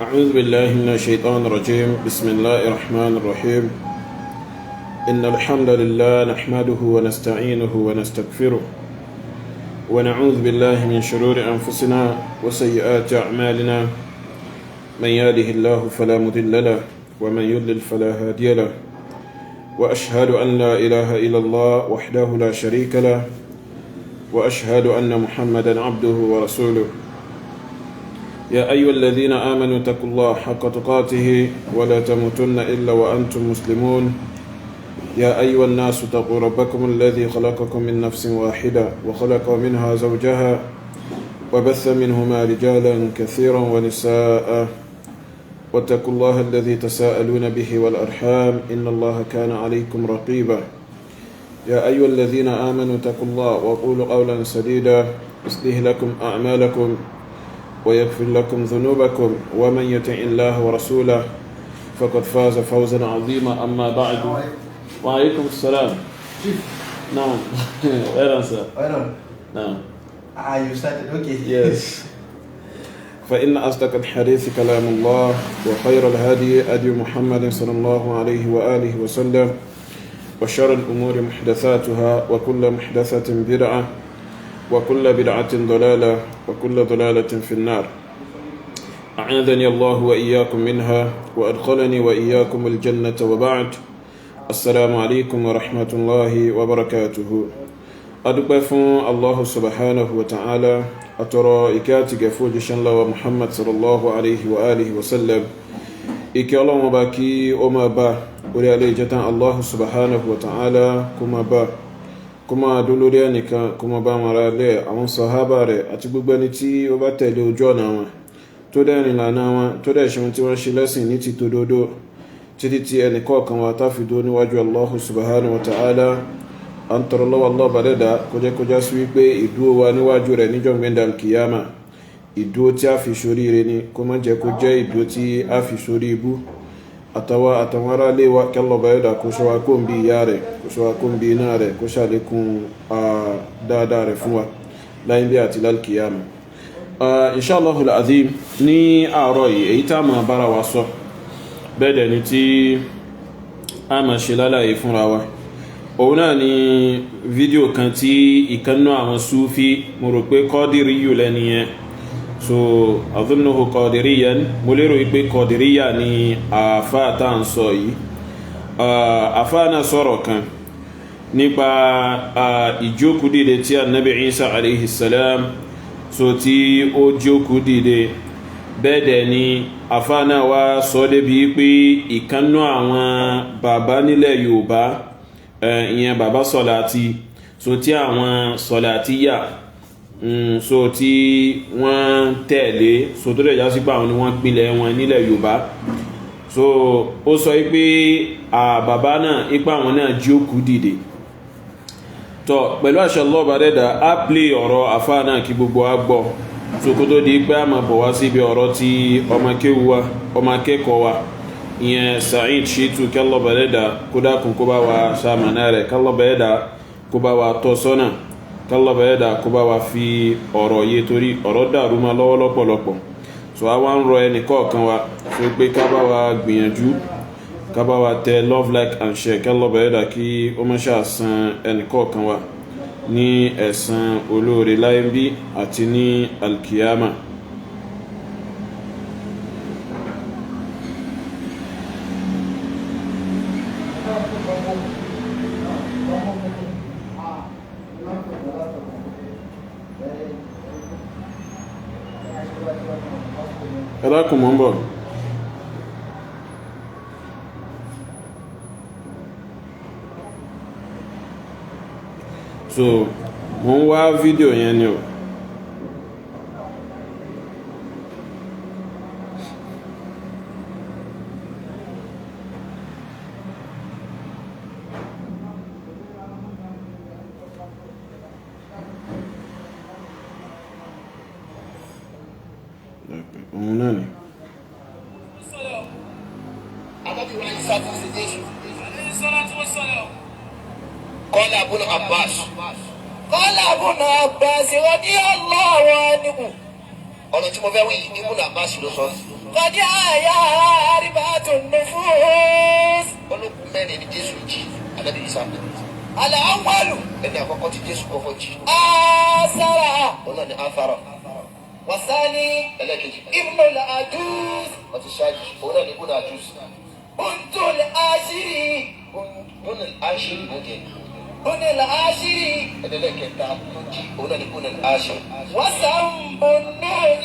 أعوذ بالله من الشيطان الرجيم. بسم الله الرحمن الرحيم. إن الحمد لله نحمده ونستعينه ونستغفره، ونعوذ بالله من شرور أنفسنا وسيئات أعمالنا. من يهده الله فلا مضل له، ومن يضلل فلا هادي له. وأشهد أن لا إله إلا الله وحده لا شريك له، وأشهد أن محمدا عبده ورسوله. يا أيها الذين آمنوا اتقوا الله حق تقاته ولا تموتن إلا وأنتم مسلمون. يا أيها الناس اتقوا ربكم الذي خلقكم من نفس واحدة، وخلق منها زوجها، وبث منهما رجالا كثيرا ونساء، واتقوا الله الذي تساءلون به والأرحام، إن الله كان عليكم رقيبا. يا أيها الذين آمنوا اتقوا الله وقولوا قولا سديدا، يصلح لكم أعمالكم ويغفر لكم ذنوبكم، ومن يطع الله ورسوله فقد فاز فوزا عظيما. أما بعد، وعليكم السلام. نعم، أهلا sir. Why not? نعم. Ah, you started. Okay. Yes. فإن أصدق الحديث كلام الله، وخير الهدي هدي محمد صلى الله عليه وآله وسلم، وشر الأمور محدثاتها، وكل محدثة بدعة، وكل بدعة ضلالة، وكل ضلالة في النار، أعاذني الله وإياكم منها، وأدخلني وإياكم الجنة. وبعد، السلام عليكم ورحمة الله وبركاته. Adúpẹ́ fún Allahu subhanahu wa ta'ala, àtọrọ ìkẹ́ àti gẹ̀ fún òjíṣẹ́ ńlá wa Muhammad sallallahu alaihi wa alihi wa sallam. Ìkẹ́ Ọlọ́run ọba kí ó máa bá orí alẹ́ ìjẹta Allahu subhanahu wa ta'ala, kó máa bá, kó máa dún lórí ẹnìkan, kó máa bá wọn ara lẹ́ àwọn sahaba rẹ̀ àti gbogbo ẹni tí ó bá tẹ̀lé ojú ọ̀nà wọn, tó dẹ̀ rìn lànà wọn, tó dẹ̀ ṣe ohun tí wọ́n ṣe lẹ́sìn ní ti tòdodo, títí tí ẹnì kọ̀ọ̀kan wa tá fi dó níwájú Allahu subhanahu wa ta'ala. À ń tọrọ lọ́wọ́ Allah bàdẹ́dà kó jẹ́ kó já sí wípé ìdúró wa níwájú rẹ̀ níjọ́ gbẹ̀ndà kìyàmà, ìdúró tí a fi ṣoríire ni, kó má jẹ́ kó jẹ́ ìdúró tí a fi ṣorí ibú, àtàwa àtàwọn ará ilé wa. Kí Allah bàdẹ́dà kó ṣọ́ wa kó ń bí ìyà rẹ̀, kó ṣọ́ wa kó ń bí iná rẹ̀, kó ṣàlékún dáadáa rẹ̀ fún wa láyé bí àti lálkìyàmà. Inshallahul azim, ní àárọ̀ yìí, èyí tá a máa bára wa sọ bẹ́ẹ̀ dẹ̀ ni tí a máa ṣe lálàyé fúnra wa, òun náà ni fídíò kan tí ìkannú àwọn Súfí, mo rò pé Kọ́dìrí yìí lẹ́ni yẹn. So adhunnuhu Qadiriyan, mo lérò pé Kọ́dìríyà ni àáfàá tá à ń sọ yìí. Àáfàá náà sọ̀rọ̀ kan nípa ìjókòó dìde tí anabi Isa alayhi salam, so tí ó jókòó dìde. Bẹ́ẹ̀ dẹ̀ ni àáfàá náà wá sọ débi pé ìkannú àwọn bàbá nílẹ̀ Yorùbá, ìyẹn bàbá Sọ̀láàtì, so tí àwọn Sọ̀láàtìyà, so tí wọ́n tẹ̀lé, so tó dẹ̀ já sí pé àwọn ni wọ́n gbilẹ̀ wọn nílẹ̀ Yorùbá. So ó sọ pé bàbá náà, ipa àwọn náà jókòó dìde. Tọ pẹ̀lú àṣẹ Allah dẹ́dà, á play ọ̀rọ̀ àfáà náà kí gbogbo wa gbọ́. So kó tó di pé a máa bọ̀ wá síbi ọ̀rọ̀ tí ọmọ kéwu wa, ọmọ akẹ́kọ̀ọ́ wa, ìyẹn Saheed Shittu, kí Allah dẹ́dà kó dákun kó bá wa ṣàmànà rẹ̀, kí Allah dẹ́dà kó bá wa tọ́ sọ́nà, kí Allah dẹ́dà kó bá wa fi ọ̀rọ̀ yé, torí ọ̀rọ̀ dàrú ma lọ́wọ́ lọ́pọ̀lọpọ̀. So a wá ń rọ ẹnì kọ̀ọ̀kan wa so pé ká bá wa gbìyànjú, ká bá wa tẹ love, like and share, kí Allah dẹ́dà kí ó má ṣáà san ẹnì kọ̀ọ̀kan wa ní ẹ̀san olóore láyé bí àti ní alkiyama. Ẹ dákun, mọ́ ń bọ̀. So mo ń wá fídíò yẹn ni o. Òun náà ni. Ànábì wa Isa ti ṣe Jésù. Qala Ibn Abbas. قال ابن عباس رضي الله عنه. Ọ̀rọ̀ tí mo fẹ́ wí yìí, Ibn Abbas ló sọ. قد آيا أربعة النفوس. Olókùn mẹ́rin ni Jésù jí, Ànábì Ìsá. الأول Ẹni àkọ́kọ́ tí Jésù kọ́kọ́ jí, آثر. òun náà ni Afara. والثاني Ẹlẹ́kejì, ابن العجوز. wọ́n ti ṣáájú, òun náà ni Bùnà Àjùs. بنت العاشر. Bùnà Àṣírí oúnjẹ. بن العاشر. Ẹlẹ́kẹta tó jí, òun náà ni Bùnà Àṣírí. وسمب النون.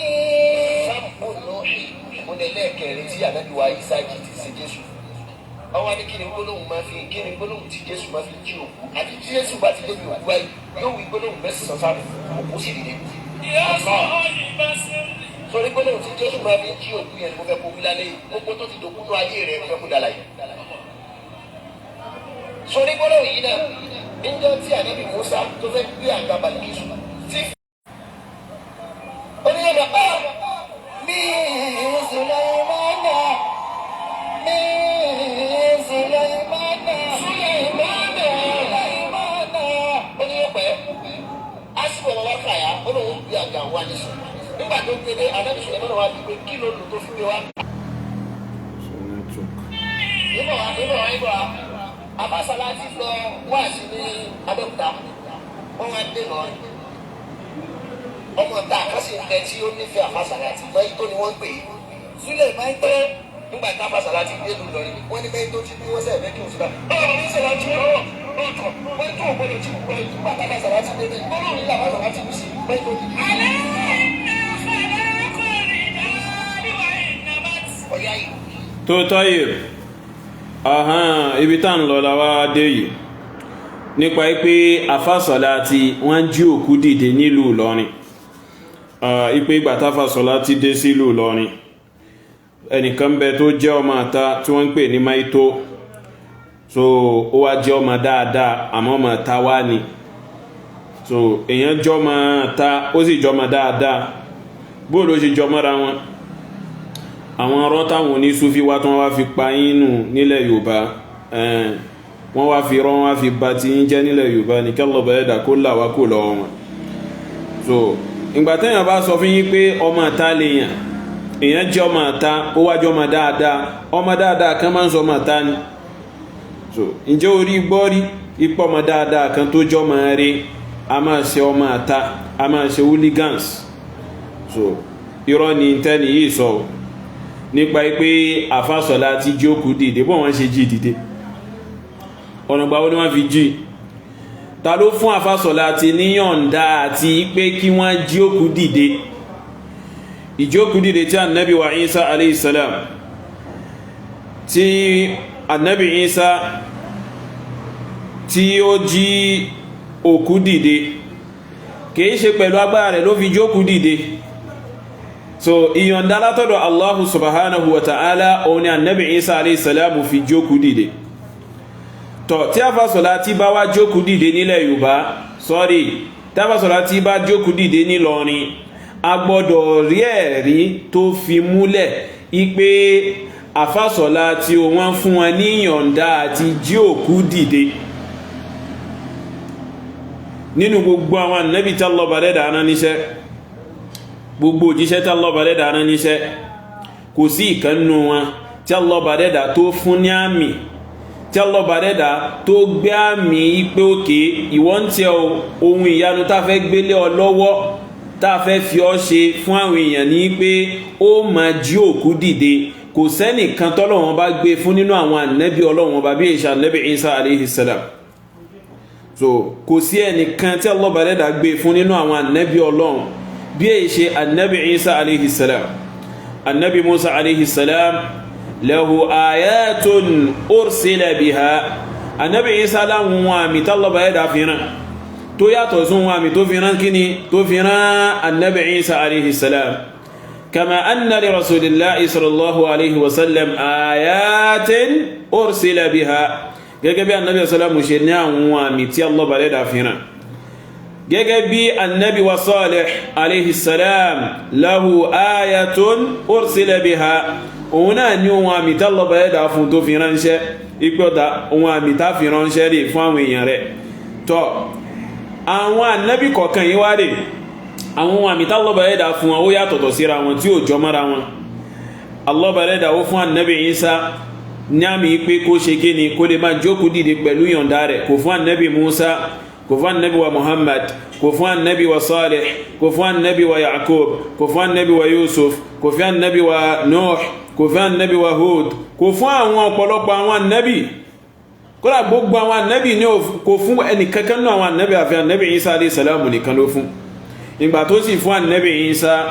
Sáàpù Nóhì, òun ẹlẹ́kẹrin tí Ànábì wa Ìsá jí ti ṣe Jésù. Ọwọ́ ní kí ni gbólóhùn máa fi, kí ni gbólóhùn tí Jésù máa fi jí òkú? Àti tí Jésù bá ti débi òkú báyìí, yóò wí gbólóhùn mẹ́sàn-án sáré, òkú sì dìde. Sọrí gbólóhùn tí Jésù máa fi jí òkú yẹn ni mo fẹ́ kó wí lálẹ́ yìí. Gbogbo tó ti dòkú nú ayé rẹ̀, mo fẹ́ kó dàlà yìí. Sọrí gbólóhùn yìí náà, níjọ́ tí Ànábì Mùsá tó fẹ́ gbé àga Bàlíkísù tí oníyẹ̀dọ̀ á من سليمان، من سليمان، Sùlẹ̀mánà. سليمان. Oníyẹ̀pẹ̀ asìkò ọ̀rọ̀ wákà yá, ó lóun gbé àga wá nísìn. Nígbà tó gbé dé, Ànábì Sùlẹ̀mánà wá bí pé kí ló lò tó fi gbé wá. So network. Ìbọ̀ wá, ìbọ̀ wá, ìbọ̀ wá. Àbáṣálá ti lọ wáàsí ní Abẹ́òkúta. Wọ́n wá dé lọ. Ọmọ ta kan sì ń bẹ tí ó nífẹ̀ẹ́ àfàsàlá ti mọ́ tó ni wọ́n ń pè é. Súlẹ̀ máa ń Pé nígbà tá àfàsàlá ti dé lù lọ́rin, wọ́n ní mẹ́rin tó ti bí wọ́n sẹ̀ fẹ́ kí òun sí bá. Báwo ni sọ̀rọ̀ ti rọ̀ ọ̀tọ̀? Wọ́n tó ògbọ́dọ̀ tí kò gbọ́dọ̀ nígbà tá àfàsàlá ti dé dé. Gbọ́dọ̀ ní àfàsàlá ti wí sí mẹ́rin tó ti bí. Ọ̀yá yìí. Tó tọ́yè ahán, ibi tá ń lọ la wá dé yìí, nípa pé àfàsọ̀lá tí wọ́n jí òkú dìde nílùú Ìlọrin. Ipe ìgbà táfàsọ̀lá ti dé sílùú Ìlọrin, ẹnìkan bẹ tó jẹ́ ọmọ àta tí wọ́n ń pè ní Maito. So ó wá jẹ́ ọmọ dáadáa, àmọ́ ọmọ àta wá ni. So èèyàn jẹ́ ọmọ àta, ó sì jẹ́ ọmọ dáadáa. Bó ló ṣe jọ mọ́ra wọn? Àwọn ọ̀rọ̀ táwọn onísúfí wá tí wọ́n wá fi pa yín nù nílẹ̀ Yorùbá, wọ́n wá fi rán, wá fi ba ti yín jẹ́ nílẹ̀ Yorùbá ní kẹ́lọ́bà ẹ̀dà kó là wá kó lọ́wọ́ wọn. So ìgbà téèyàn bá sọ fún yín pé ọmọ àta lèèyàn, èèyàn jẹ́ ọmọ àta, ó wá jẹ́ ọmọ dáadáa, ọmọ dáadáa kan máa ń sọ ọmọ àta ni. So ǹjẹ́ orí gbọ́ rí ipò ọmọ dáadáa kan tó jọ́ ọmọ rẹ̀ a máa ṣe ọmọ àta, a máa ṣe hooligans? So irọ́ ni tẹ́ni yìí sọ o, nípa pé àfàsọ̀lá ti jókòó dìde. Bọ́ wọ́n ṣe jí dìde, ọ̀nà ìgbà wo ni wọ́n fi jí? Ta ló fún àfàsọ̀lá ti níyọ̀ǹda àti pé kí wọ́n jókòó dìde? Ìjókòó dìde tí Ànábì wa Isa alayhi salam, tí Ànábì Isa tí ó jí òkú dìde, kìí ṣe pẹ̀lú agbára rẹ̀ ló fi jókòó dìde. So ìyọ̀ǹda látọ̀dọ̀ Allahu subhanahu wa ta'ala, òun ni Annabi Isa alayhi salamu fi jókòó dìde. Tọ̀ tí àfàsọ̀lá tí bá wá jókòó dìde nílẹ̀ Yorùbá, sorry, tí àfàsọ̀lá tí bá jókòó dìde nílọrin, a gbọ́dọ̀ rí ẹ̀rí tó fi múlẹ̀ ipe àfàsọ̀lá tí wọ́n fún wọn ní ìyọ̀ǹda àti jí òkú dìde. Nínú gbogbo àwọn ànábì tí Allah bá dẹ́dà rán níṣẹ́, gbogbo òjíṣẹ́ tí Allah bá dẹ́dà rán níṣẹ́, kò sí ìkannú wọn tí Allah bá dẹ́dà tó fún ní àmì, tí Allah bá dẹ́dà tó gbé àmì pé òkè ìwọ ń tẹ ohun ìyanu tá fẹ́ gbélé ọ lọ́wọ́, tá fẹ́ fi ọ ṣe fún àwọn èèyàn ní pé ó máa jí òkú dìde. Kò sẹ́nìkan tọ́lọ́run bá gbé fún nínú àwọn ànábì Ọlọ́run bá bí ìṣà ànábì Isa alayhi salam. So kò sí ẹnìkan tí Allah bá dẹ́dà gbé fún nínú àwọn ànábì Ọlọ́run bí èyí ṣe ànábì Isa alayhi salam. Ànábì Musa alayhi salam lahu ayatun ursila biha. Ànábì Isa láwọn àmì tí Allah bá dẹ́dà fi rán tó yàtọ̀ sí wọn àmì tó fi rán kíni, tó fi rán ànábì Isa alayhi salam. Kama anna li rasulillahi sallallahu alayhi wa sallam ayatin ursila biha, gẹ́gẹ́ bí annabi sallallahu ṣe ní àwọn àmì tí Allah bá dẹ́dà fi rán, gẹ́gẹ́ bí annabi wa Salih alayhi salam lahu ayatun ursila biha, òun náà ní ohun àmì tí Allah bá dẹ́dà fún tó fi ránṣẹ́, ipé ọ̀dá ohun àmì tá fi ránṣẹ́ rè fún àwọn èèyàn rẹ̀. Tọ́ àwọn annabi kọ̀ọ̀kan yìí wá rè, àwọn ohun àmì tí Allah bá dẹ́dà fún wọn ó yàtọ̀tọ̀ síra wọn tí ò jọ mọ́ra wọn. Allah bá dẹ́dà ó fún ànábì Isa ní àmì pé kó ṣe kí ni, kó lè máa jókòó dìde pẹ̀lú yọ̀ǹda rẹ̀. Kò fún ànábì Musa, kò fún ànábì wa Muhammad, kò fún ànábì wa Salih, kò fún ànábì wa Yaqub, kò fún ànábì wa Yusuf, kò fún ànábì wa Nuh, kò fún ànábì wa Hud, kò fún àwọn ọ̀pọ̀lọpọ̀ àwọn ànábì. Kódà gbogbo àwọn ànábì ní kò fún ẹnìkankan náà àwọn ànábì, àfi ànábì Isa alayhi salamu nìkan ló fún. Ìgbà tó sì fún ànábì Isa,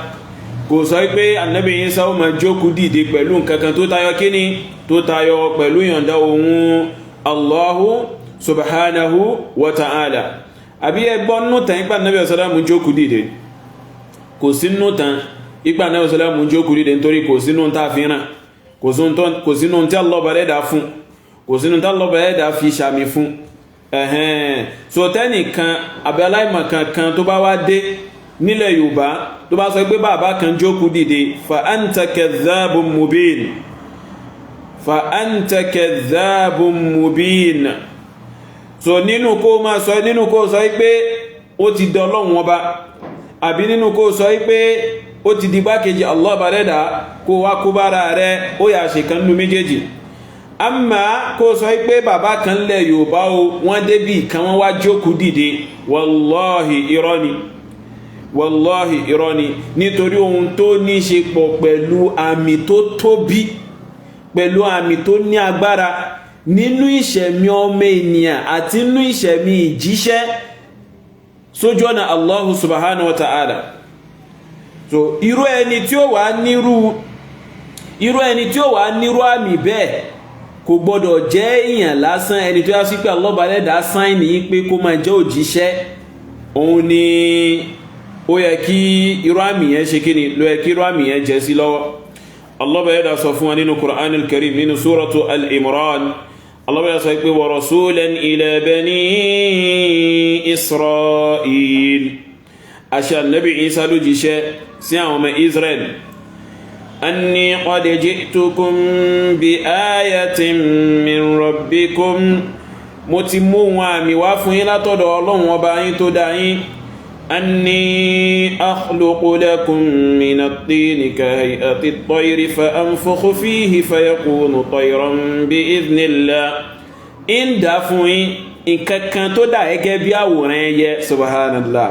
kò sọ pé ànábì Isa ó máa jókòó dìde pẹ̀lú nǹkankan tó tayọ kíní, tó tayọ pẹ̀lú yọ̀ǹda òun Allahu subhanahu wa ta'ala. Àbí ẹgbọ́n nù tán ipa ànábì sàlámù jókòó dìde? Kò sí nù tán ipa ànábì sàlámù jókòó dìde, nítorí kò sínú tá a fi ràn, kò sínú tí Allah bá dẹ́dà fún, kò sínú tí Allah bá dẹ́dà fi sàmì fún. Ẹ̀hẹ́n, so tẹ́nìkan àbí aláìmọ̀ kankan tó bá wá dé nílẹ̀ Yorùbá tó bá sọ pé bàbá kan jókòó dìde, fa anta kadhabun mubin, fa anta kadhabun mubin. So nínú kó máa sọ, nínú kó sọ pé ó ti di Ọlọ́run ọba, àbí nínú kó sọ pé ó ti di gbákejì Allah bá dẹ́dà, kó wá kó bára rẹ̀, ó yà ṣe kan nínú méjèèjì. Amma kó sọ pé bàbá kan lẹ̀ Yorùbá o, wọ́n débì kan, wọ́n wá jókòó dìde, wallahi irọ́ ni, wallahi irọ́ ni. Nítorí ohun tó ní ṣe pọ̀ pẹ̀lú àmì tó tóbi, pẹ̀lú àmì tó ní agbára nínú ìṣẹ̀mí ọmọ ènìyàn àti nínú ìṣẹ̀mí ìjíṣẹ́ sójú ọ̀nà Allahu subhanahu wa ta'ala. So irú ẹni tí ó wà nírú, irú ẹni tí ó wà nírú àmì bẹ́ẹ̀ kò gbọ́dọ̀ jẹ́ èèyàn lásán. Ẹni tó yá sí pé Allah bá dẹ́dà sáìnì yí pé kó máa jẹ́ òjíṣẹ́, òun ni ó yẹ kí irú àmì yẹn ṣe kí ni, ló yẹ kí irú àmì yẹn jẹ́ sí lọ́wọ́. Allah bá dẹ́dà sọ fún wa nínú Qur'an al-Karim, nínú suratu al-Imran, Allah bá dẹ́dà sọ pé wa rasulan ila bani Isra'il, àṣà Nabi Isa ló jíṣẹ́ sí àwọn ọmọ Israel, anni qad ji'tukum bi ayatin min rabbikum, mo ti mú wọn àmì wá fún yín látọ̀dọ̀ Ọlọ́run ọba yín tó dá yín, anni akhluqu lakum min at-tini ka hay'ati at-tayri fa anfukhu fihi fayakunu tayran bi idhnillah. Ń dá fún yín nǹkan kan tó dà gẹ́gẹ́ bí àwòrán ẹyẹ. Subhanallah,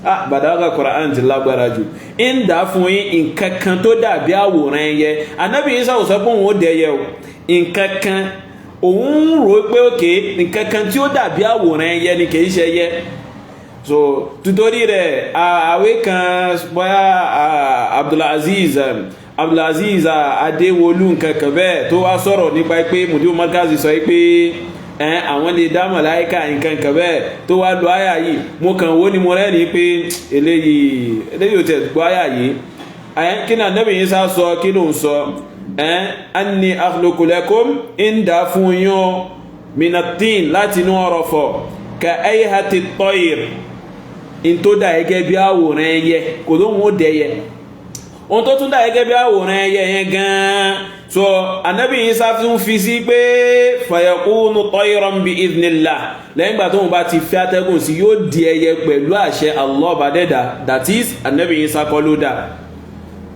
ah, bàdágà Qur'an ti lágbára jù. Ń dá fún yín nǹkan kan tó dà bí àwòrán ẹyẹ. Ànábì Ìsá ò sọ pé òun ó dẹyẹ o. Nǹkan kan òun ń rò pé òkè nǹkan kan tí ó dà bí àwòrán ẹyẹ ni, kì í ṣe ẹyẹ. So tutori rẹ̀, àwé kan bóyá Abdulaziz Adéwolú nǹkan kan bẹ́ẹ̀ tó wá sọ̀rọ̀ nípa pé Mudiru Markazi sọ pé àwọn lè dá màláíkà nǹkan kan bẹ́ẹ̀, tó wá lo àyà yìí, mo kàn wó ni mo rẹ́ ní pé eléyìí ò tẹ̀ gbọ́ àyà yìí. Kí ni Ànábì Ìsá sọ? Kí ló ń sọ? Anni akhluqu lakum, ń dá fún yín o, minatin, láti inú ọ̀rọ̀fọ̀, ka ayhati at-tayr, in tó dà gẹ́gẹ́ bí àwòrán ẹyẹ. Kò lóhun ó dẹyẹ, ohun tó tún dà gẹ́gẹ́ bí àwòrán ẹyẹ yẹn gan-an. So Ànábì Ìsá tún fi sí pé fayakunu tayran bi idhnillah, lẹ́yìn ìgbà tóun bá ti fi atẹ́gùn sí, yóò di ẹyẹ pẹ̀lú àṣẹ Allah bá dẹ́dà. That is, Ànábì Ìsá kọ́ ló dà.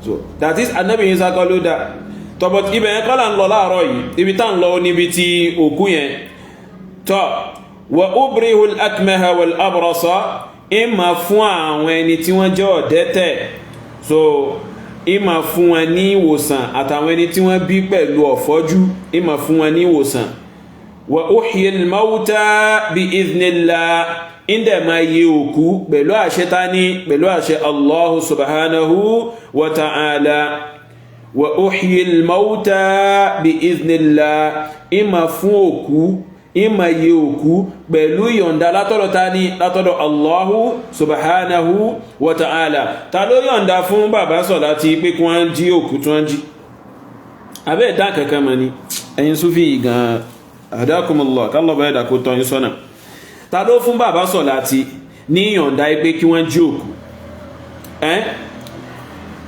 So that is, Ànábì Ìsá kọ́ ló dà. Tọ́bọ̀ ibẹ̀ yẹn kọ́ là ń lọ láàárọ̀ yìí. Ibi tá ń lọ níbi tí òkú yẹn tọ́, wa ubrihul akmaha wal abrasa, ìmà fún àwọn ẹni tí wọ́n jẹ́ ọ̀dẹ́tẹ̀, so ìmà fún wọn ní ìwòsàn, àtàwọn ẹni tí wọ́n bí pẹ̀lú ọ̀fọ́jú, ìmà fún wọn ní ìwòsàn. Wa uhyil mauta bi idhnillah, ìdẹ̀ máa yẹ òkú pẹ̀lú àṣẹ tání? Pẹ̀lú àṣẹ Allahu subhanahu wa ta'ala. Wa uhyil mauta bi idhnillah, ìmà fún òkú, ìmà yẹ òkú pẹ̀lú yọ̀ǹda látọ̀dọ̀ tání? Látọ̀dọ̀ Allahu subhanahu wa ta'ala. Ta ló yọ̀ǹda fún bàbá sọ̀ láti pé kí wọ́n jí òkú tí wọ́n jí? Abẹ́ ẹ̀dá kankan mọ̀ ni ẹ̀yin Súfì gan, hadakumullah, kálọ̀ bá ẹ̀dà kó tọ́ yín sọ́nà. Ta ló fún bàbá sọ̀ láti ní yọ̀ǹda pé kí wọ́n jí òkú? Ẹ́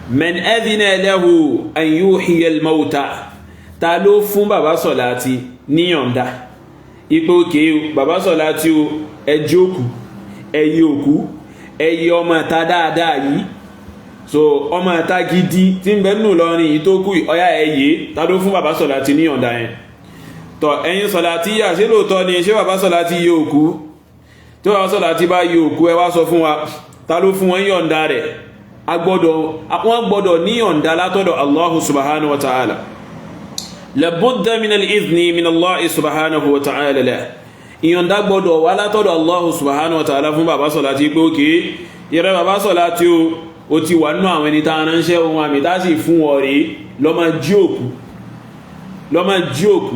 man adhina lahu an yuhyiya al-mauta, ta ló fún bàbá sọ̀ láti ní yọ̀ǹda ipò òkè o, bàbá sọ̀ láti o, ẹjí òkú, ẹyẹ òkú, ẹyẹ ọmọ ta dáadáa yìí? So ọmọ ẹ̀ta gidi tí ń bẹ nínú Ìlọrin yìí tó kú, ọyá ẹ̀ yé ta ló fún bàbá Sọ̀láàtì ní ọ̀dà yẹn? Tọ̀, ẹ̀yin Sọ̀láàtì yà, ṣé lóòótọ́ ni? Ṣé bàbá Sọ̀láàtì yìí òkú? Tí bàbá Sọ̀láàtì bá yí òkú, ẹ wá sọ fún wa, ta ló fún wọn yọ̀ǹda rẹ̀? Wọ́n gbọ́dọ̀ ní yọ̀ǹda látọ̀dọ̀ Allahu subhanahu wa ta'ala. Labudda min al-idhni min Allah subhanahu wa ta'ala. La ìyọ̀ǹda gbọ́dọ̀ wá látọ̀dọ̀ Allahu subhanahu wa ta'ala fún bàbá Sọ̀láàtì pé òkè ìrẹ́ bàbá Sọ̀láàtì o ti wà nínú àwọn ẹni tá a ránṣẹ́, ohun àmì tá a sì fún ọ rèé, lọ́ máa jí òkú, lọ́ máa jí òkú,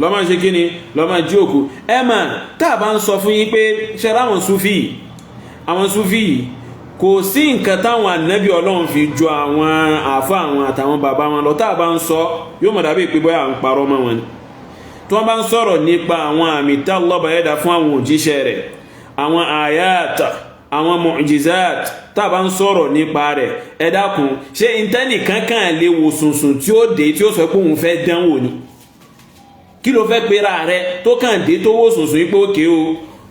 lọ́ máa ṣe kíni, lọ́ máa jí òkú. Ẹ mà tá a bá ń sọ fún yín pé ṣe ráwọn Súfì, àwọn Súfì yìí, kò sí nǹkan táwọn ànábì Ọlọ́run fi ju àwọn àáfà àwọn àtàwọn bàbá wọn lọ. Tá a bá ń sọ, yóò mọ̀ dàbí pé bóyá à ń parọ́ mọ́ wọn ni. Tí wọ́n bá ń sọ̀rọ̀ nípa àwọn àmì tá Allah bá yẹ́dá fún àwọn òjíṣẹ́ rẹ̀, àwọn àyàtà, àwọn mu'jizat, tá a bá ń sọ̀rọ̀ nípa rẹ̀, ẹ dákun, ṣé ìtẹ́nì kankan lè wò sùnsùn tí ó dé tí ó sọ pé òun fẹ́ dánwò ni? Kí ló fẹ́ pera rẹ tó kàn dé tó wò sùnsùn yìí pé òkè o,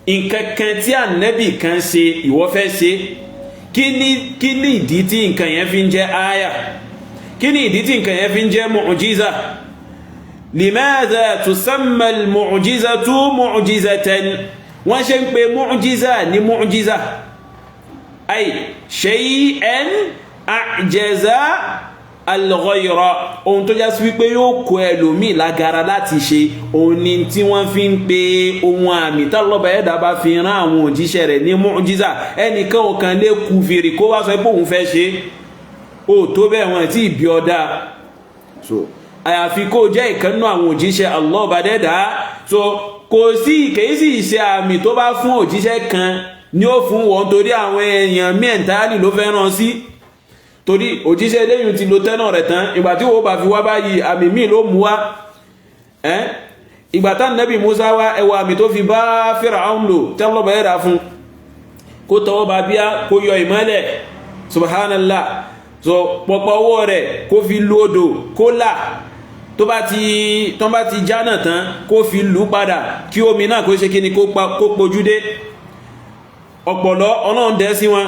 nǹkan kan tí ànábì kan ṣe, ìwọ fẹ́ ṣe? Kí ni ìdí tí nǹkan yẹn fi ń jẹ́ áyà? Kí ni ìdí tí nǹkan yẹn fi ń jẹ́ mu'jiza? Limadha tusamma al-mu'jizatu mu'jizatan? Wọ́n ṣe ń pe mu'jiza ní mu'jiza, ay shay'an a'jaza al-ghayra, ohun tó já sí wípé yóò kó ẹlòmíì lágara láti ṣe, òun ni tí wọ́n fi ń pe ohun àmì tálọ́bà ẹ̀dá bá fi rán àwọn òjíṣẹ́ rẹ̀ ní mu'jiza. Ẹnìkan ò kàn lè kú fèrè kó wá sọ pé òun fẹ́ ṣe ó tó bẹ́ẹ̀, wọn tí ìbí ọ̀dà. So àyàfi kó jẹ́ ìkànnú àwọn òjíṣẹ́ Allah bá dẹ́dà. So kò sí kèé sì ṣe àmì tó bá fún òjíṣẹ́ kan ni ó fún wọn, torí àwọn èèyàn mẹ́ǹtálì ló fẹ́ rán sí, torí òjíṣẹ́ eléyìí ti lo tẹ́nà rẹ̀ tán. Ìgbà tí wọ́n bá fi wá báyìí, àmì míì ló mú wá. Ìgbà tá nẹ́bì Musa wá, ẹwà àmì tó fi bá Fíráúnù lò tẹ́lọ́bà ẹ̀dà fún kó tọwọ́ bá bíá, kó yọ ìmọ́lẹ̀, subhanallah. So pọ̀pọ̀ ọwọ́ rẹ̀ kó fi lu odò, kó là. Tó bá ti jánà tán, kó fi lù padà, kí omi náà kó ṣe kí ni, kó pojú dé. Ọ̀pọ̀lọ́ Ọlọ́run dẹ́ sí wọn,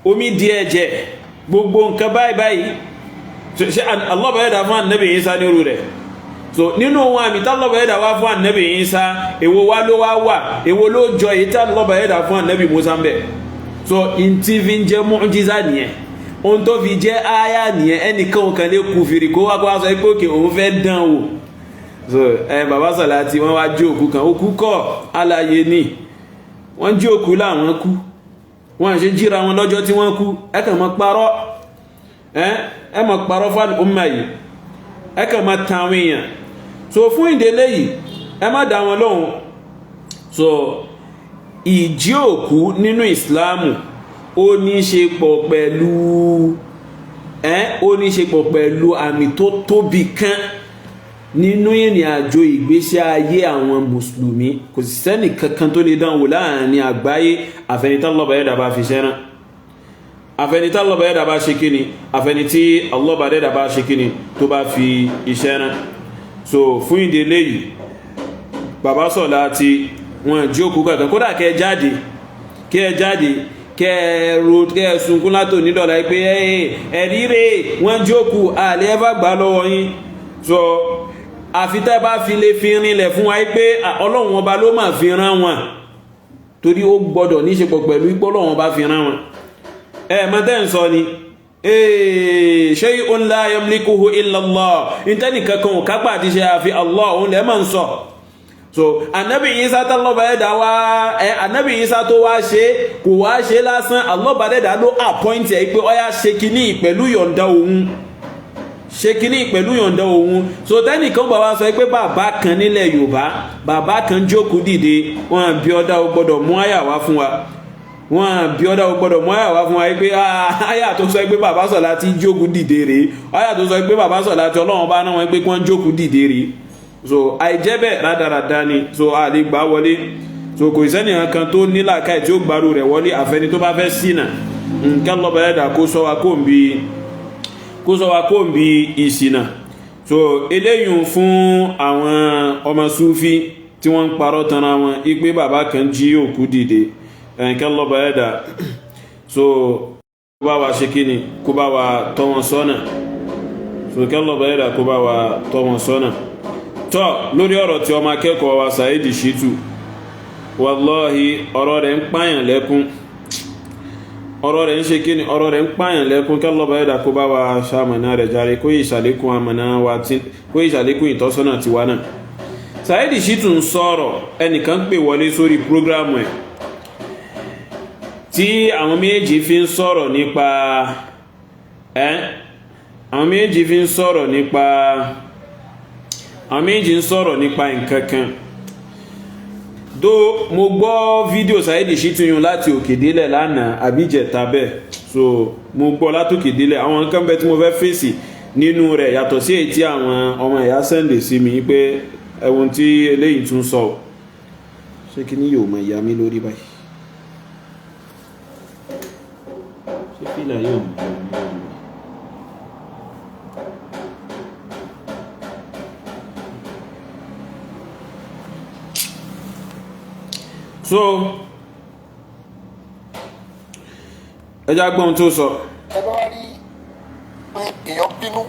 omi di ẹ̀jẹ̀, gbogbo nǹkan báyìí báyìí. Ṣe Allah bá yẹ́dà fún ànábì Ìsá ní orú rẹ̀? So nínú wọn àmì tá Allah bá yẹ́dà wá fún ànábì Ìsá, èwo wá ló wá wà? Èwo ló jọ èyí tá Allah bá yẹ́dà fún ànábì Mùsá ń bẹ̀? So n tí fi ń jẹ́ mu'jiza nìyẹn, ohun tó fi jẹ́ áyà nìyẹn. Ẹnìkan ò kàn lè kú fìrì kó wá, kó wá sọ pé òkè òun fẹ́ dán wò. So ẹ bàbá Sàlátì, wọ́n wá jí òkú kan. Òkú kọ́, alààyè ni wọ́n jí. Òkú láwọn kú, wọ́n ṣe jíra wọn lọ́jọ́ tí wọ́n kú. Ẹ kàn máa parọ́, ẹ máa parọ́ fún ọmọ yìí, ẹ kàn máa tan àwọn èèyàn. So fún ìdílé yìí, ẹ má dá wọn lóhùn. So ìjí òkú nínú ìsìláàmù, ó ní ṣe pọ̀ pẹ̀lú ó ní ṣe pọ̀ pẹ̀lú àmì tó tóbi kan nínú ìrìn àjò ìgbésí ayé àwọn mùsùlùmí. Kò sí sẹ́nì kankan tó lè dánwò láàrin àgbáyé, àfẹnitá lọ́bàá ẹ̀dá bá fi ṣẹ́ràn, àfẹnitá lọ́bàá ẹ̀dá bá ṣe kíni, àfẹnití ọlọ́bàá ẹ̀dá bá ṣe kíni, tó bá fi iṣẹ́ rán. So fún ìdí eléyìí, bàbá Sọ̀láàtì, wọn jí òkú kankan. Kódà kẹ jáde, kẹ jáde, kẹ ro, kẹ sunkún látò nídọ̀lá pé ẹ̀rí rè wọ́n jí òkú, àlẹ́ ẹ bá gbà lọ́wọ́ yín. So àfi tẹ́ bá fi lè fi rinlẹ̀ fún wa pé Ọlọ́run ọba ló máa fi rán wọn, torí ó gbọ́dọ̀ níṣepọ̀ pẹ̀lú ipò Ọlọ́run ọba fi rán wọn. Ẹ mọ̀ tẹ́ ń sọ ni shay'un la yamlikuhu illa Allah, ìtẹ́nì kankan ò kápá àti ṣe àfi Allah, òun lẹ́ máa ń sọ. So anabi Isa tálọ́ba ẹ̀dá wá ẹ, anabi Isa tó wá ṣe, kò wá ṣe lásán. Allah ẹ̀dá ló appoint ẹ̀ pé ó yá, ṣe kíní pẹ̀lú yọ̀ǹda òun, ṣe kíní pẹ̀lú yọ̀ǹda òun. So tẹ́nìkan bá wá sọ pé bàbá kan nílẹ̀ Yorùbá, bàbá kan jókòó dìde, wọn bí ọ̀dà, ó gbọ́dọ̀ mú àyà wá fún wa. Wọn bí ọ̀dà, ó gbọ́dọ̀ mú àyà wá fún wa pé àyà tó sọ pé bàbá Sọ̀láàtì jókòó dìde rèé, àyà tó sọ pé bàbá Sọ̀láàtì Ọlọ́run bá náà wọn pé kí wọ́n jókòó dìde rèé. So àìjẹ́ bẹ́ẹ̀, rádaràda ni. So a lè gbà wọlé. So kò sẹ́nìyàn kan tó nílàákàyè tí ó gbàrú rẹ̀ wọlé, àfẹni tó bá fẹ́ ṣìnà. Nǹkan lọ́ba ẹ̀dá kó sọ wa kó ń bi, kó sọ wa kó ń bi ìṣìnà. So eléyìí fún àwọn ọmọ Súfí tí wọ́n ń parọ́ tanra wọn ipe bàbá kan jí òkú dìde, nǹkan lọ́ba ẹ̀dá. So. Bá wa ṣe kí ni, kó bá wa tọ́ wọn sọ́nà. So kí Allah bá kó bá wa tọ́ wọn sọ́nà. Tọ́ lórí ọ̀rọ̀ tí ọmọ akẹ́kọ̀ọ́ wa Saheed Shittu, wallahi ọ̀rọ̀ rẹ̀ ń pààyàn lẹ́kún, ọ̀rọ̀ rẹ̀ ń ṣe kí ni, ọ̀rọ̀ rẹ̀ ń pààyàn lẹ́kún. Kí Allah bá kó bá wa ṣamọ̀nà rẹ̀ járe, kó ìṣàlékún àmọ̀nà wa, kó ìṣàlékún ìtọ́sọ́nà tiwa náà. Saheed Shittu ń sọ̀rọ̀, ẹnìkan pè wọlé sórí prógrámù ẹ̀ tí àwọn méjì fi ń sọ̀rọ̀ nípa ẹ́ àwọn méjì fi ń sọ̀rọ̀ nípa, àwọn méjì ń sọ̀rọ̀ nípa nǹkan kan. Dó mo gbọ́ fídíò Saheed Shittu yun láti òkè délẹ̀ lánàá àbíjẹta bẹ́ẹ̀. So mo gbọ́ látòkè délẹ̀, àwọn nǹkan bẹ́ẹ̀ tí mo fẹ́ fèsì nínú rẹ̀ yàtọ̀ sí èyí tí àwọn ọmọ ìyá send sí mi pé ẹ̀wọ̀n tí eléyìí tún sọ. Ṣé kí ni yóò mọ ìyá mi lórí báyìí? Ṣé fìlà yóò mọ ìyá mi lórí báyìí? So ẹ já gbọ́n tó sọ. Ẹ bá wá rí pé èèyàn bínú,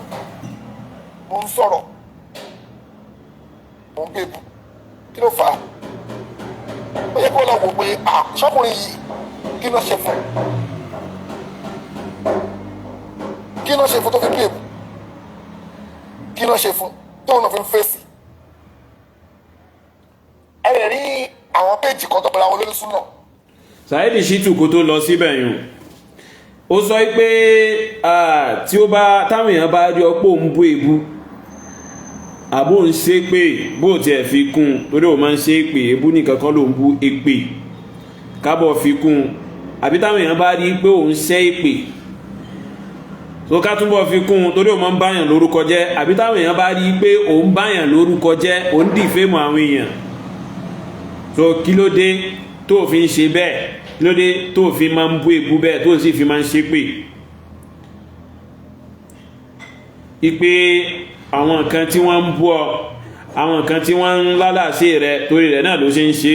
mo ń sọ̀rọ̀, mo ń bèbù, kí ló fà á? Ó yẹ kó lọ wò pé à ṣọkùnrin yìí, kí ló ṣe fún, kí ló ṣe fún tó fi bèbù, kí ló ṣe fún tóun náà fi ń fèsì. Ẹ lè rí àwọn péjì kan tó pẹ̀lú àwọn olórí súnà. Saheed Shittu, kó tó lọ síbẹ̀ yùn, ó sọ pé tí ó bá táwọn èèyàn bá rí ọpọ́ ń bú ebú àbó ń ṣe pé bó tiẹ̀ fi kún un, torí ó máa ń ṣe pé ebú nìkan kan ló ń bú, èpè kábọ̀ fi kún un, àbí táwọn èèyàn bá rí pé òun ṣe èpè tó ká túbọ̀ fi kún un, torí ó máa ń báyàn lórúkọ jẹ́, àbí táwọn èèyàn bá rí pé òun báyàn lórúkọ jẹ́, òun defame àwọn èèyàn. So kí ló dé tó fi ń ṣe bẹ́ẹ̀? Kí ló dé tó fi máa ń bú ebú bẹ́ẹ̀, tó sì fi máa ń ṣe pé ipe àwọn nǹkan tí wọ́n ń bú ọ, àwọn nǹkan tí wọ́n ń lálàsí rẹ, torí rẹ̀ náà ló ṣe ń ṣe,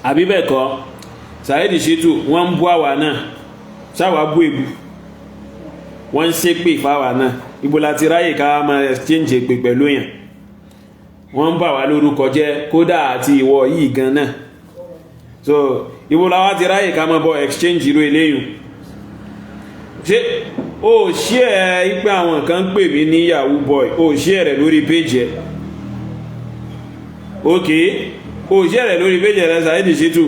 àbí bẹ́ẹ̀ kọ́? Saheed Shittu, wọ́n ń bú àwa náà, ṣáwa bú ebú? Wọ́n ń ṣépè fáwa náà. Ibo la ti ráyè ká máa exchange èpè pẹ̀lú yàn? Wọ́n ń bà wá lórúkọ jẹ́ kódà, àti ìwọ yìí gan náà. So ibo la wá ti ráyè ká máa bọ exchange irú eléyìí? Ṣé o ṣí ẹ pé àwọn kan ń pè mí ní yahoo boy? O ṣí ẹ rẹ lórí péjì ẹ? Ok, o ṣí ẹ rẹ lórí péjì rẹ, Saheed Shittu.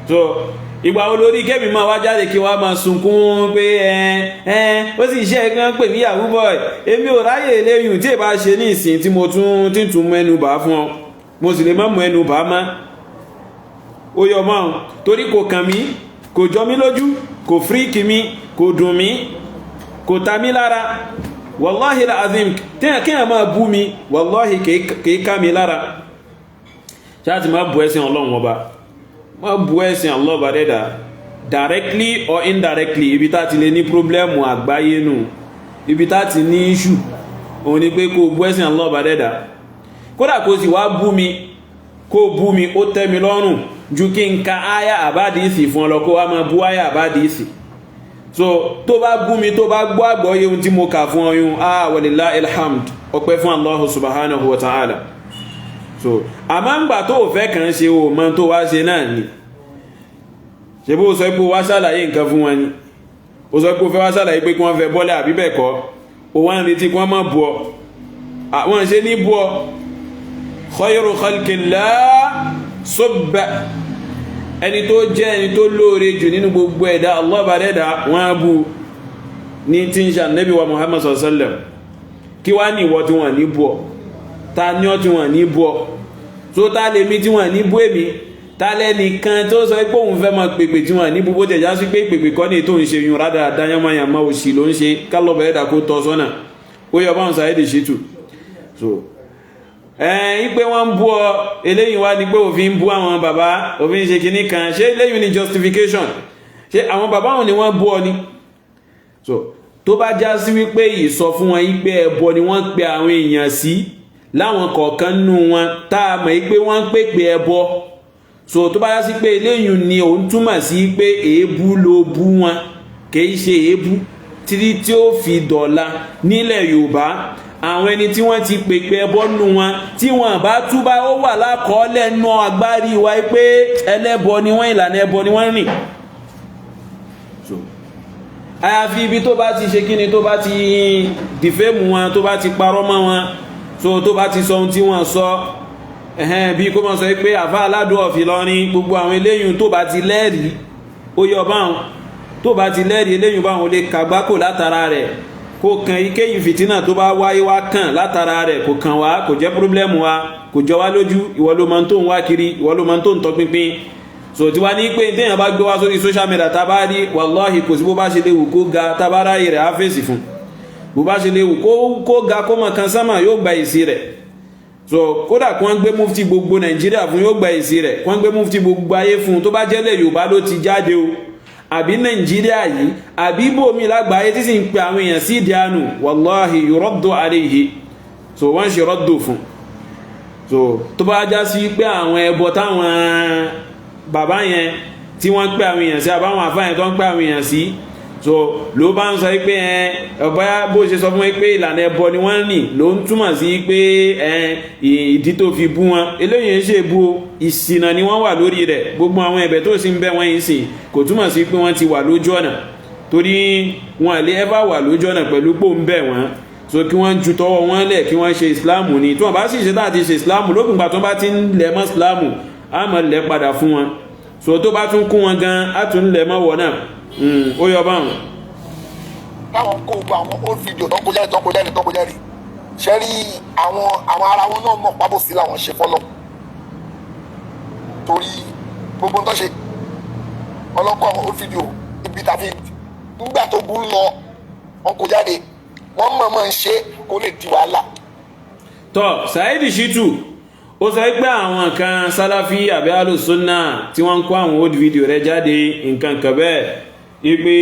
So ìgbà wo lórí kẹ́mi máa wá jáde kí wọ́n máa sunkún pé ẹ ẹ ó sì ṣe é kán pè mí yahoo boy? Èmi ò ráyè eléyìí. Tí ì bá ṣe ní ìsìn tí mo tún tí tún mú ẹnu bà fún ọ, mo sì lè má mú ẹnu bà má ó yọ mọ́ ọ, torí kò kàn mí, kò jọ mí lójú, kò freak mi, kò dùn mí, kò ta mí lára. Wàláhì azim, kéèyàn máa bú mi, wàláhì kìí ká mi lára. Ṣáà ti máa bu ẹ̀sìn Ọlọ́run Ọba, máa bu ẹ̀sìn Allah ọba dẹ́dà directly or indirectly, ibi tá ti lè ní problem àgbáyé nù, ibi tá ti ní issue òun ni pé kó bu ẹ̀sìn Allah ọba dẹ́dà. Kódà kó sì wá bú mi, kó bú mi, ó tẹ́ mi lọ́rùn ju kí n ka áyà àbádìísì fún ọ lọ, kó wá máa bú áyà àbádìísì. So tó bá bú mi, tó bá gbọ́ àgbọ́yé ohun tí mo kà fún ọyún, ah, walillahi alhamd, ọpẹ́ fún Allahu subhanahu wa ta'ala. So àmọ́ ń gbà tó ò fẹ́ kàn ṣe o mọ tó wá ṣe náà ni. Ṣe bó sọ pé wá ṣàlàyé nǹkan fún wọn ni? Ó sọ pé ó fẹ́ wá ṣàlàyé pé kí wọ́n fẹ́ bọ́lẹ̀, àbí bẹ́ẹ̀ kọ́? Ó wá ń retí kí wọ́n má bú ọ. Àwọn ṣe ní bú ọ. Khayru khalqillah subba, ẹni tó jẹ́ ẹni tó lóore jù nínú gbogbo ẹ̀dá Allah bá dẹ́dà, wọ́n á bú ní tí ń ṣe Ànábì wa Muhammad sallallahu alaihi wasallam. Kí wá ní ìwọ tí wọ́n ní bú ọ? Ta ní ọ tí wọ́n ní bú ọ? Tó ta lè mi tí wọ́n ní bú èmi? Ta lẹ́nìkan tó sọ pé òun fẹ́ máa pèpè tí wọ́n ní bú? Bó tẹ̀já sí pé pèpè kọ́ ní tó ń ṣe yun rádaràdá, yánmáyàmá òsì ló ń ṣe. Kálọ̀ bẹ̀rẹ̀ dà kó tọ́ sọ́nà. Ó yọ báwọn Saheed Shittu. So ẹ̀ẹ́n pé wọ́n ń bú ọ, eléyìí wá ní pé òfin ń bú àwọn bàbá, òfin ṣe kinní kan. Ṣé eléyìí ni justification? Ṣé àwọn bàbá wọn ni wọ́n bú ọ ni? So tó bá já sí wípé ìsọ fún wọn yí pé ẹbọ ni wọ́n pe àwọn èèyàn sí láwọn kọ̀ọ̀kan nínú wọn, tá a mọ̀ yí pé wọ́n ń pèpè ẹbọ. So tó bá yá sí pé eléyìí ni òun túmọ̀ sí pé èébú ló bú wọn, kìí ṣe èébú. Títí tí ó fi dọ̀la nílẹ̀ Yorùbá, àwọn ẹni tí wọ́n ti pèpè ẹbọ nù wọn, tí wọ́n bá túbá, ó wà lákọọ́lẹ̀ nù agbárí wa pé ẹlẹ́bọ ni wọ́n, ìlànà ẹbọ ni wọ́n rìn. So àyàfi ibi tó bá ti ṣe kíni, tó bá ti defame wọn, tó bá ti parọ́ mọ́ wọn, so tó bá ti sọ ohun tí wọ́n sọ, ẹ̀hẹ́n, bí kó mọ̀ sọ pé àfa aládùn ọ̀fìn lọ́rin, gbogbo àwọn eléyìí, tó bá ti lẹ́rìí, ó yọ báwọn. Tó bá ti lẹ́rìí, eléyìí báwọn lè kàgbákò látara rẹ̀, kó kan ike fìtínà tó bá wáyé wá kàn látara rẹ̀, kò kàn wá, kò jẹ́ problem wa, kò jọ wá lójú. Ìwọ ló máa ń tó ń wá kiri, ìwọ ló máa ń tó ń tọpinpin. So tí wá ní pé téèyàn bá gbé wá sórí social media, tá bá rí, wàláhì, kò sí bó bá ṣe léwu kó ga, tá bá ráyè rẹ̀, á fèsì fún. Bó bá ṣe léwu kó ga, kó mọ̀ kan sámà, yóò gba èsì rẹ̀. So kódà kí wọ́n gbé mufti gbogbo Nàìjíríà fún, yóò gba èsì rẹ̀. Kí wọ́n gbé mufti gbogbo ayé fún, tó bá jẹ́lẹ̀ Yorùbá ló ti jáde o, àbí Nàìjíríà yìí, àbí bòmí lágbàáyé, tí sì ń pe àwọn èèyàn sí ìdí àánú, wàláhì, yuraddu alayhi. So wọ́n ṣe rọ́dù fún. So tó bá já sí pé àwọn ẹbọ táwọn bàbá yẹn tí wọ́n pè àwọn èèyàn sí, àbáwọn àfáà yẹn tó ń pè àwọn èèyàn sí, so ló bá ń sọ pé ẹ ọ̀bá bó ṣe sọ fún wọn pé ìlànà ẹbọ ni wọ́n rìn, ló ń túmọ̀ sí pé ẹ ìdí tó fi bú wọn, eléyìí ń ṣe bú o. Ìṣìnà ni wọ́n wà lórí rẹ̀. Gbogbo àwọn ẹ̀bẹ̀ tó sì ń bẹ̀ wọ́n yìí sìn, kò túmọ̀ sí pé wọ́n ti wà lójú ọ̀nà, torí wọn lè ẹ́fà wà lójú ọ̀nà pẹ̀lú pò ń bẹ̀ wọ́n. So kí wọ́n ju tọwọ́ wọn lẹ̀, kí wọ́n ṣe ìsìláàmù ni. Tí wọ́n bá sì ṣe láti ṣe ìsìláàmù, lópin ìgbà tó bá ti ń lẹ̀ mọ́ ìsìláàmù, á mọ̀ lẹ̀ padà fún wọn. So tó bá tún kún wọn gan, á tún lẹ̀ mọ́ wọ̀ náà. Ó yọ báwọn. Táwọn kó gbogbo àwọn old video tó ń kó jáde, tó ń kó jáde, tó ń kó jáde, ṣe rí àwọn ara wọn náà mọ̀ pábòsí làwọn ṣe fọlọ́, torí gbogbo ń tó ṣe ọlọ́kọ̀ àwọn old video ibi tàbí nígbà tó gún lọ, wọn kó jáde, wọ́n mọ̀ọ́mọ̀ ń ṣe kó lè di wàhálà. Tọ́ Saheed Shittu, ó sọ pé àwọn kan Sálàfí àbí alùsùnà tí wọ́n ń kó àwọn old video rẹ̀ jáde, nǹkan kan bẹ́ẹ̀, wípé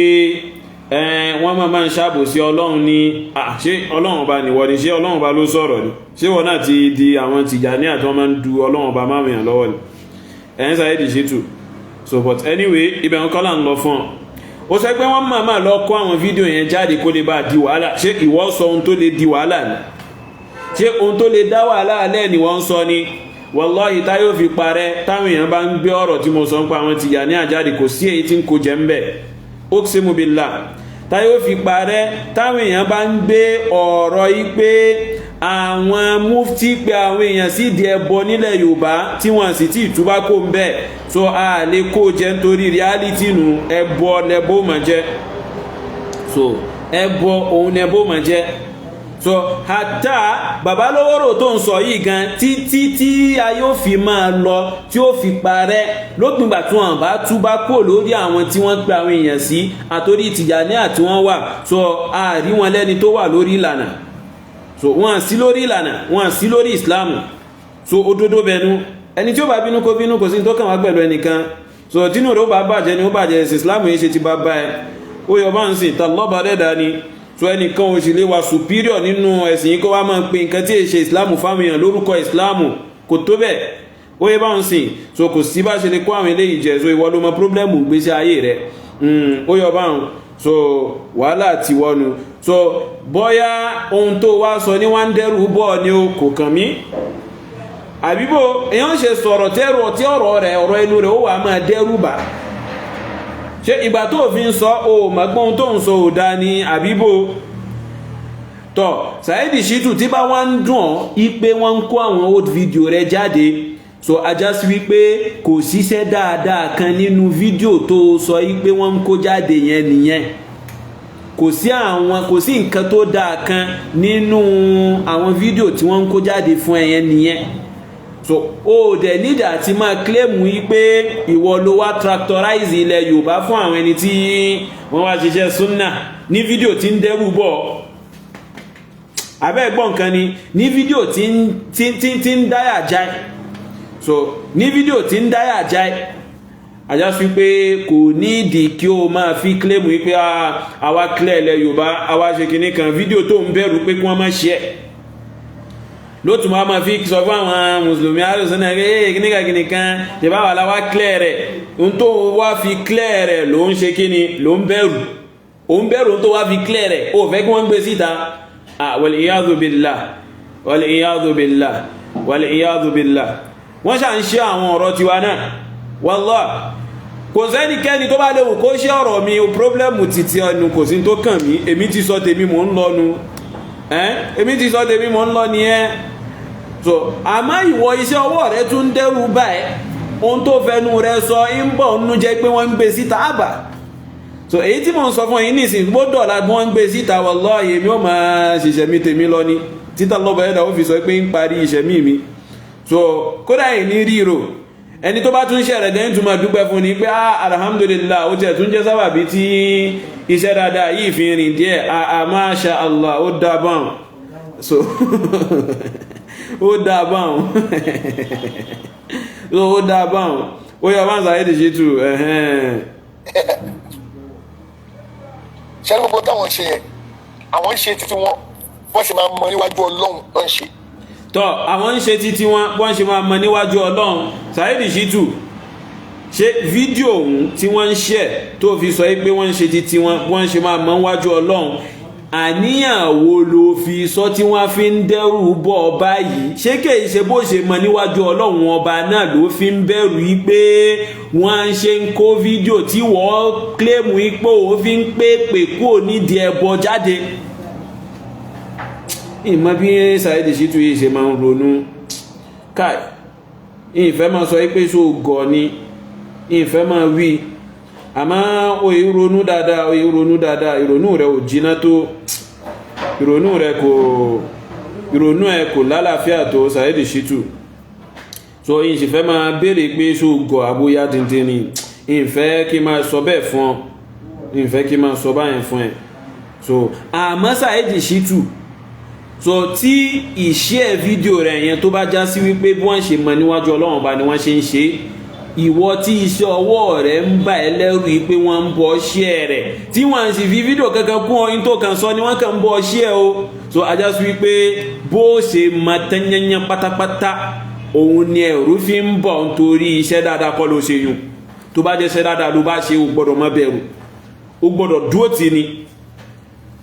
wọ́n máa ń ṣàbòsí Ọlọ́run ní. Ṣé Ọlọ́run ọba nìwọ ni? Ṣé Ọlọ́run ọba ló sọ̀rọ̀ ni? Ṣé wọn náà ti di àwọn Tìjàní àti wọ́n máa ń du Ọlọ́run ọba máa yàn lọ́wọ́ ni ẹ̀yìn Saheed Shittu? So but anyway, ibẹ̀ ń kọ́ là ń lọ fún ọ. Ó sọ pé wọ́n máa lọ kó àwọn fídíò yẹn jáde kó lè bá di wàhálà. Ṣé ìwọ sọ ohun tó lè di wàhálà ni? Ṣé ohun tó lè dá wàhálà alẹ́ ni wọ́n ń sọ ni? Wàláhì, tá yóò fi parẹ́, táwọn èèyàn bá ń gbé ọ̀rọ̀ tí mo sọ ń pa àwọn Tìjàní àjáde, kò sí èyí tí ń kó jẹ́ ń bẹ̀. Uqsimu billah, tá yóò fi parẹ́, táwọn èèyàn bá ń gbé ọ̀rọ̀ yìí pé àwọn mufti pé àwọn èèyàn sì di ẹbọ nílẹ̀ Yorùbá tí wọ́n sì tí ìtúbá kó ń bẹ̀, so a lè kó jẹ́ nítorí reality nu. Ẹbọ lẹbọ mà jẹ́. So ẹbọ òun lẹbọ mà jẹ́. So hata babalówóró tó ń sọ yìí gan, títí tí a yóò fi máa lọ, tí ó fi parẹ́, lópin ìgbà tí wọ́n bá túbá kúrò lórí àwọn tí wọ́n pe àwọn èèyàn sí àtòrí Tìjàní àti wọ́n wà, so a rí wọn lẹ́ni tó wà lórí ìlànà. So wọ́n sí lórí ìlànà, wọ́n sí lórí ìsìláàmù. So òdodo bẹnu, ẹni tí ó bá bínú kó bínú, kò sí tó kàn wá pẹ̀lú ẹnìkan. So tínú rẹ̀ ó bá bàjẹ́ ni ó bàjẹ́, ẹ̀sìn ìsìláàmù yìí ṣe ti bá bá ẹ, ó yọ bá ń sìn tàlọ́bà dẹ́dà ni. So ẹnìkan ò sì lè wà superior nínú ẹ̀sìn yìí kó wá máa pe nǹkan tí èṣe ìsìláàmù fáwọn èèyàn lórúkọ ìsìláàmù, kò tó bẹ́ẹ̀. Ó yẹ bá ń sìn. So kò sí bá ṣe lè kó àwọn eléyìí jẹ. So ìwọ ló mọ problem ìgbésí ayé rẹ. Ó yọ báwọn. So wàhálà ti wọnú. So bóyá ohun tó wá sọ ní wá ń dẹ́rù bọ́ ni o, kò kàn mí. Àbíbò èèyàn ṣe sọ̀rọ̀ tẹ́rù tí ọ̀rọ̀ rẹ̀, ọ̀rọ̀ ẹnu rẹ̀ ó wà máa dẹ́rù bà? Ṣé ìgbà tó fi ń sọ o mọ̀gbọ́n tó ń sọ ò dá ní àbíbò? Tọ́ Saheed Shittu, tí bá wá ń dùn ọ́ ipe wọ́n ń kó àwọn old video rẹ̀ jáde, so ajá sí wípé kò síṣẹ́ dáadáa kan nínú fídíò tó sọ wípé wọ́n ń kó jáde yẹn nìyẹn. Kò sí àwọn, kò sí nǹkan tó dáa kan nínú àwọn fídíò tí wọ́n ń kó jáde fún ẹ yẹn nìyẹn. So o dẹ̀ nídà àti máa claim wípé ìwọ ló wá tractorize ilẹ̀ Yorùbá fún àwọn ẹni tí wọ́n wá ṣiṣẹ́ súnà ní fídíò tí ń dẹ́rù bọ̀. Abẹ́ ẹ̀gbọ́n nǹkan ni ní fídíò tí ń dáyà jáì. So ní fídíò tí ń dáyà jáì, ajá sí pé kò nídìí kí o máa fi claim wípé àwa clear ilẹ̀ Yorùbá, àwa ṣe kinní kan, fídíò tó ń bẹ̀rù pé kí wọ́n má ṣe ẹ̀. Ló tún máa fi sọ fún àwọn mùsùlùmí alùsùn náà ẹ kíníkà kíníkan ṣe bá wà láwá clear rẹ̀. Ohun tó wá fi clear rẹ̀ ló ń ṣe kíni, ló ń bẹ̀rù, ó ń bẹ̀rù ohun tó wá fi clear rẹ̀. Ó fẹ́ kí wọ́n gbé síta. Wal iyadhu billah, wal iyadhu billah, wal iyadhu billah. Wọ́n ṣà ń ṣe àwọn ọ̀rọ̀ tiwa náà. Wallah, kò sẹ́nikẹ́ni tó bá léwu kó ṣe ọ̀rọ̀ mi. Problem títí ẹnu kò sí tó kàn mí. Èmi ti sọ tèmi, mò ń lọ nu. Èmi ti sọ tèmi, mò ń lọ nìyẹn. So àmọ́ ìwọ, iṣẹ́ ọwọ́ rẹ tún dẹ́rù báyìí. Ohun tó fẹnu rẹ sọ ń bọ̀ nínú jẹ́ pé wọ́n ń gbé síta àbà. So èyí tí mò ń sọ fún yín nísìnyí, gbọ́dọ̀ la wọ́n ń gbé síta. Wallahi, èmi ò máa ṣiṣẹ́ mi tèmi lọ ni títà lọ́bọ̀ ẹ̀dá ó fi sọ pé ń parí ìṣẹ̀mí mi. So kódà yìí ní ríro, ẹni tó bá tún ṣe rẹ̀ dẹ́yìn tún máa dúpẹ́ fún ni pé, ah, alhamdulillah, ó tiẹ̀ tún jẹ́ sábàbí tí iṣẹ́ dáadáa yìí fi rìn díẹ̀. Ah, masha Allah, ó dá báwọn. So ó dá báwọn, so ó dá báwọn. Ó yẹ wọ́n Saheed Shittu ẹ̀hẹ́n. Ṣé gbogbo táwọn ṣe yẹn, àwọn ń ṣe títí wọn, bọ́n ṣe máa mọ níwájú Ọlọ́run ló ń ṣe. Tọ́, àwọn ń ṣe títí wọn, bọ́n ṣe máa mọ níwájú Ọlọ́run. Saheed Shittu, ṣé fídíò ọ̀hún tí wọ́n ń ṣe tó fi sọ pé wọ́n ń ṣe títí wọn, bọ́n ṣe máa mọ níwájú Ọlọ́run, àníyàn wo ló fi sọ tí wọ́n fi ń dẹ́rù bọ́ ọba yìí? Ṣé kìí ṣe bó ṣe mọ níwájú Ọlọ́run ọba náà ló fi ń bẹ̀rù yìí pé wọ́n ń ṣe ń kó fídíò tí wọ́n claim yìí pé òun fi ń pè kúrò nídìí ẹbọ jáde? Ìmọ̀ bí Saheed Shittu yìí ṣe máa ń ronú káì, ìfẹ́ máa sọ pé ṣó gọ̀ ni, ìfẹ́ máa wí, àmọ́ òye ronú dáadáa, òye ronú dáadáa. Ìrònú rẹ̀ ò jiná tó, ìrònú rẹ̀ kò, ìrònú ẹ̀ kò lálàáfíà tó, Saheed Shittu. So yìí sì fẹ́ máa béèrè pé ṣó gọ̀ àbóyá díndín ni. Ìfẹ́ kí máa sọ bẹ́ẹ̀ fún ọ, ìfẹ́ kí máa sọ báyẹn fún ẹ. So àmọ́ Saheed Shittu, so tí ìṣe fídíò rẹ̀ yẹn tó bá já sí wípé bí wọ́n ṣe mọ níwájú Ọlọ́run bá ni wọ́n ṣe ń ṣe, ìwọ tí iṣẹ́ ọwọ́ rẹ̀ ń bà ẹ́ lẹ́rù yìí pé wọ́n ń bọ́ ṣẹ́ rẹ̀, tí wọ́n sì fi fídíò kankan kún ọ, yín tó kàn sọ ni wọ́n kàn ń bọ́ ṣẹ́ o. So ajá sí wípé bó ṣe mọ tẹ́yẹ́yẹ́ pátápátá òun ni ẹ̀rù fi ń bọ̀, nítorí iṣẹ́ dáadáa kọ́ ló ṣe yùn. Tó bá jẹ́ iṣẹ́ dáadáa ló bá ṣe, o gbọ́dọ̀ má bẹ̀rù, o gbọ́dọ̀ dúró tì ní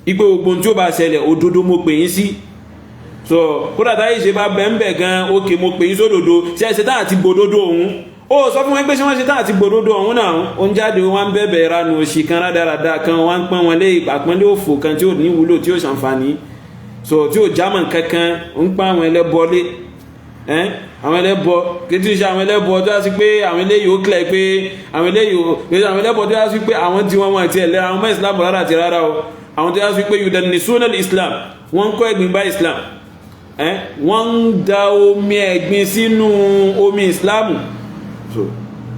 ipe gbogbo tí ó bá ṣẹlẹ̀, òdodo mo pè yín sí. So kódà táyé ṣe bá bẹ́ẹ̀ gan, ókè mo pè yín sódodo, ṣe ṣe táà ti gbòdodo òun? Ó sọ fún wọn pé ṣé wọ́n ṣe táà ti gbòdodo òun náà? Ó ń jáde, wọn ń bẹ̀bẹ̀ ìranu òṣì kan rádaràda kan, wọn ń pọ́n wọn lé àpọ́nlé òfò kan tí ò ní wúlò, tí ò ṣàǹfààní, so tí ò jámọ̀ kankan. Ń pa àwọn ẹlẹ́bọ lé, àwọn ẹlẹ́bọ kí tí ń ṣe àwọn ẹlẹ́bọ tó yà sí pé àwọn eléyìí ó kílẹ̀ pé àwọn eléyìí ó àwọn ẹlẹ́bọ tó yà sí pé àwọn tí wọ́n wọ́n ti ẹ̀lẹ́ àwọn mọ́ Islam rárá àti rárá o. Àwọn tó yà sí pé yudannisuna Islam, wọ́n ń kọ́ ẹ̀gbin bá Islam, wọ́n ń da omi ẹ̀gbin sínú omi Islam.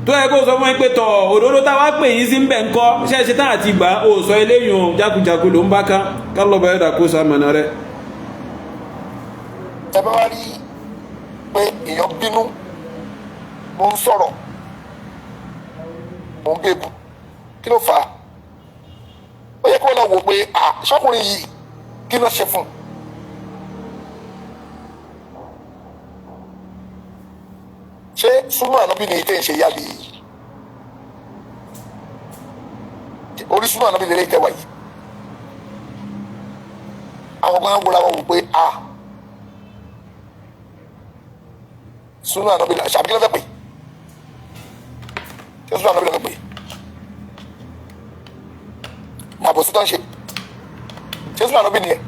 Tó yẹ kó sọ fún yín pé tọ̀, òdodo táwa pè yín sí ń bẹ̀ ń kọ́ ṣe é ṣe tá àti gbà ó sọ eléyìí o. Jákujàku ló ń bá ká ká lọ́ọ́ bá ẹ̀dá kó sàmọ̀nà rẹ̀. Ẹ bá wá rí pé èèyàn bínú, mo ń sọ̀rọ̀, mo ń bèbù, kí ló fà á? Ó yẹ kí wọ́n lọ wò pé à ṣọkùnrin yìí, kí ló ṣe fún un? Ṣé súnmọ́ ànábì ni ìtẹ̀ ń ṣe yá bí orí súnmọ́ ànábì lélẹ́yìí tẹ́wà yìí? Àwọn kan wúra wọn wò pé à súnmọ́ ànábì lélẹ́yìí ṣàbí kí ló fẹ́ pè? Ṣé súnmọ́ ànábì ló fẹ́ pè? Àbòsí tó ń ṣe, ṣé súnmọ́ ànábì nìyẹn?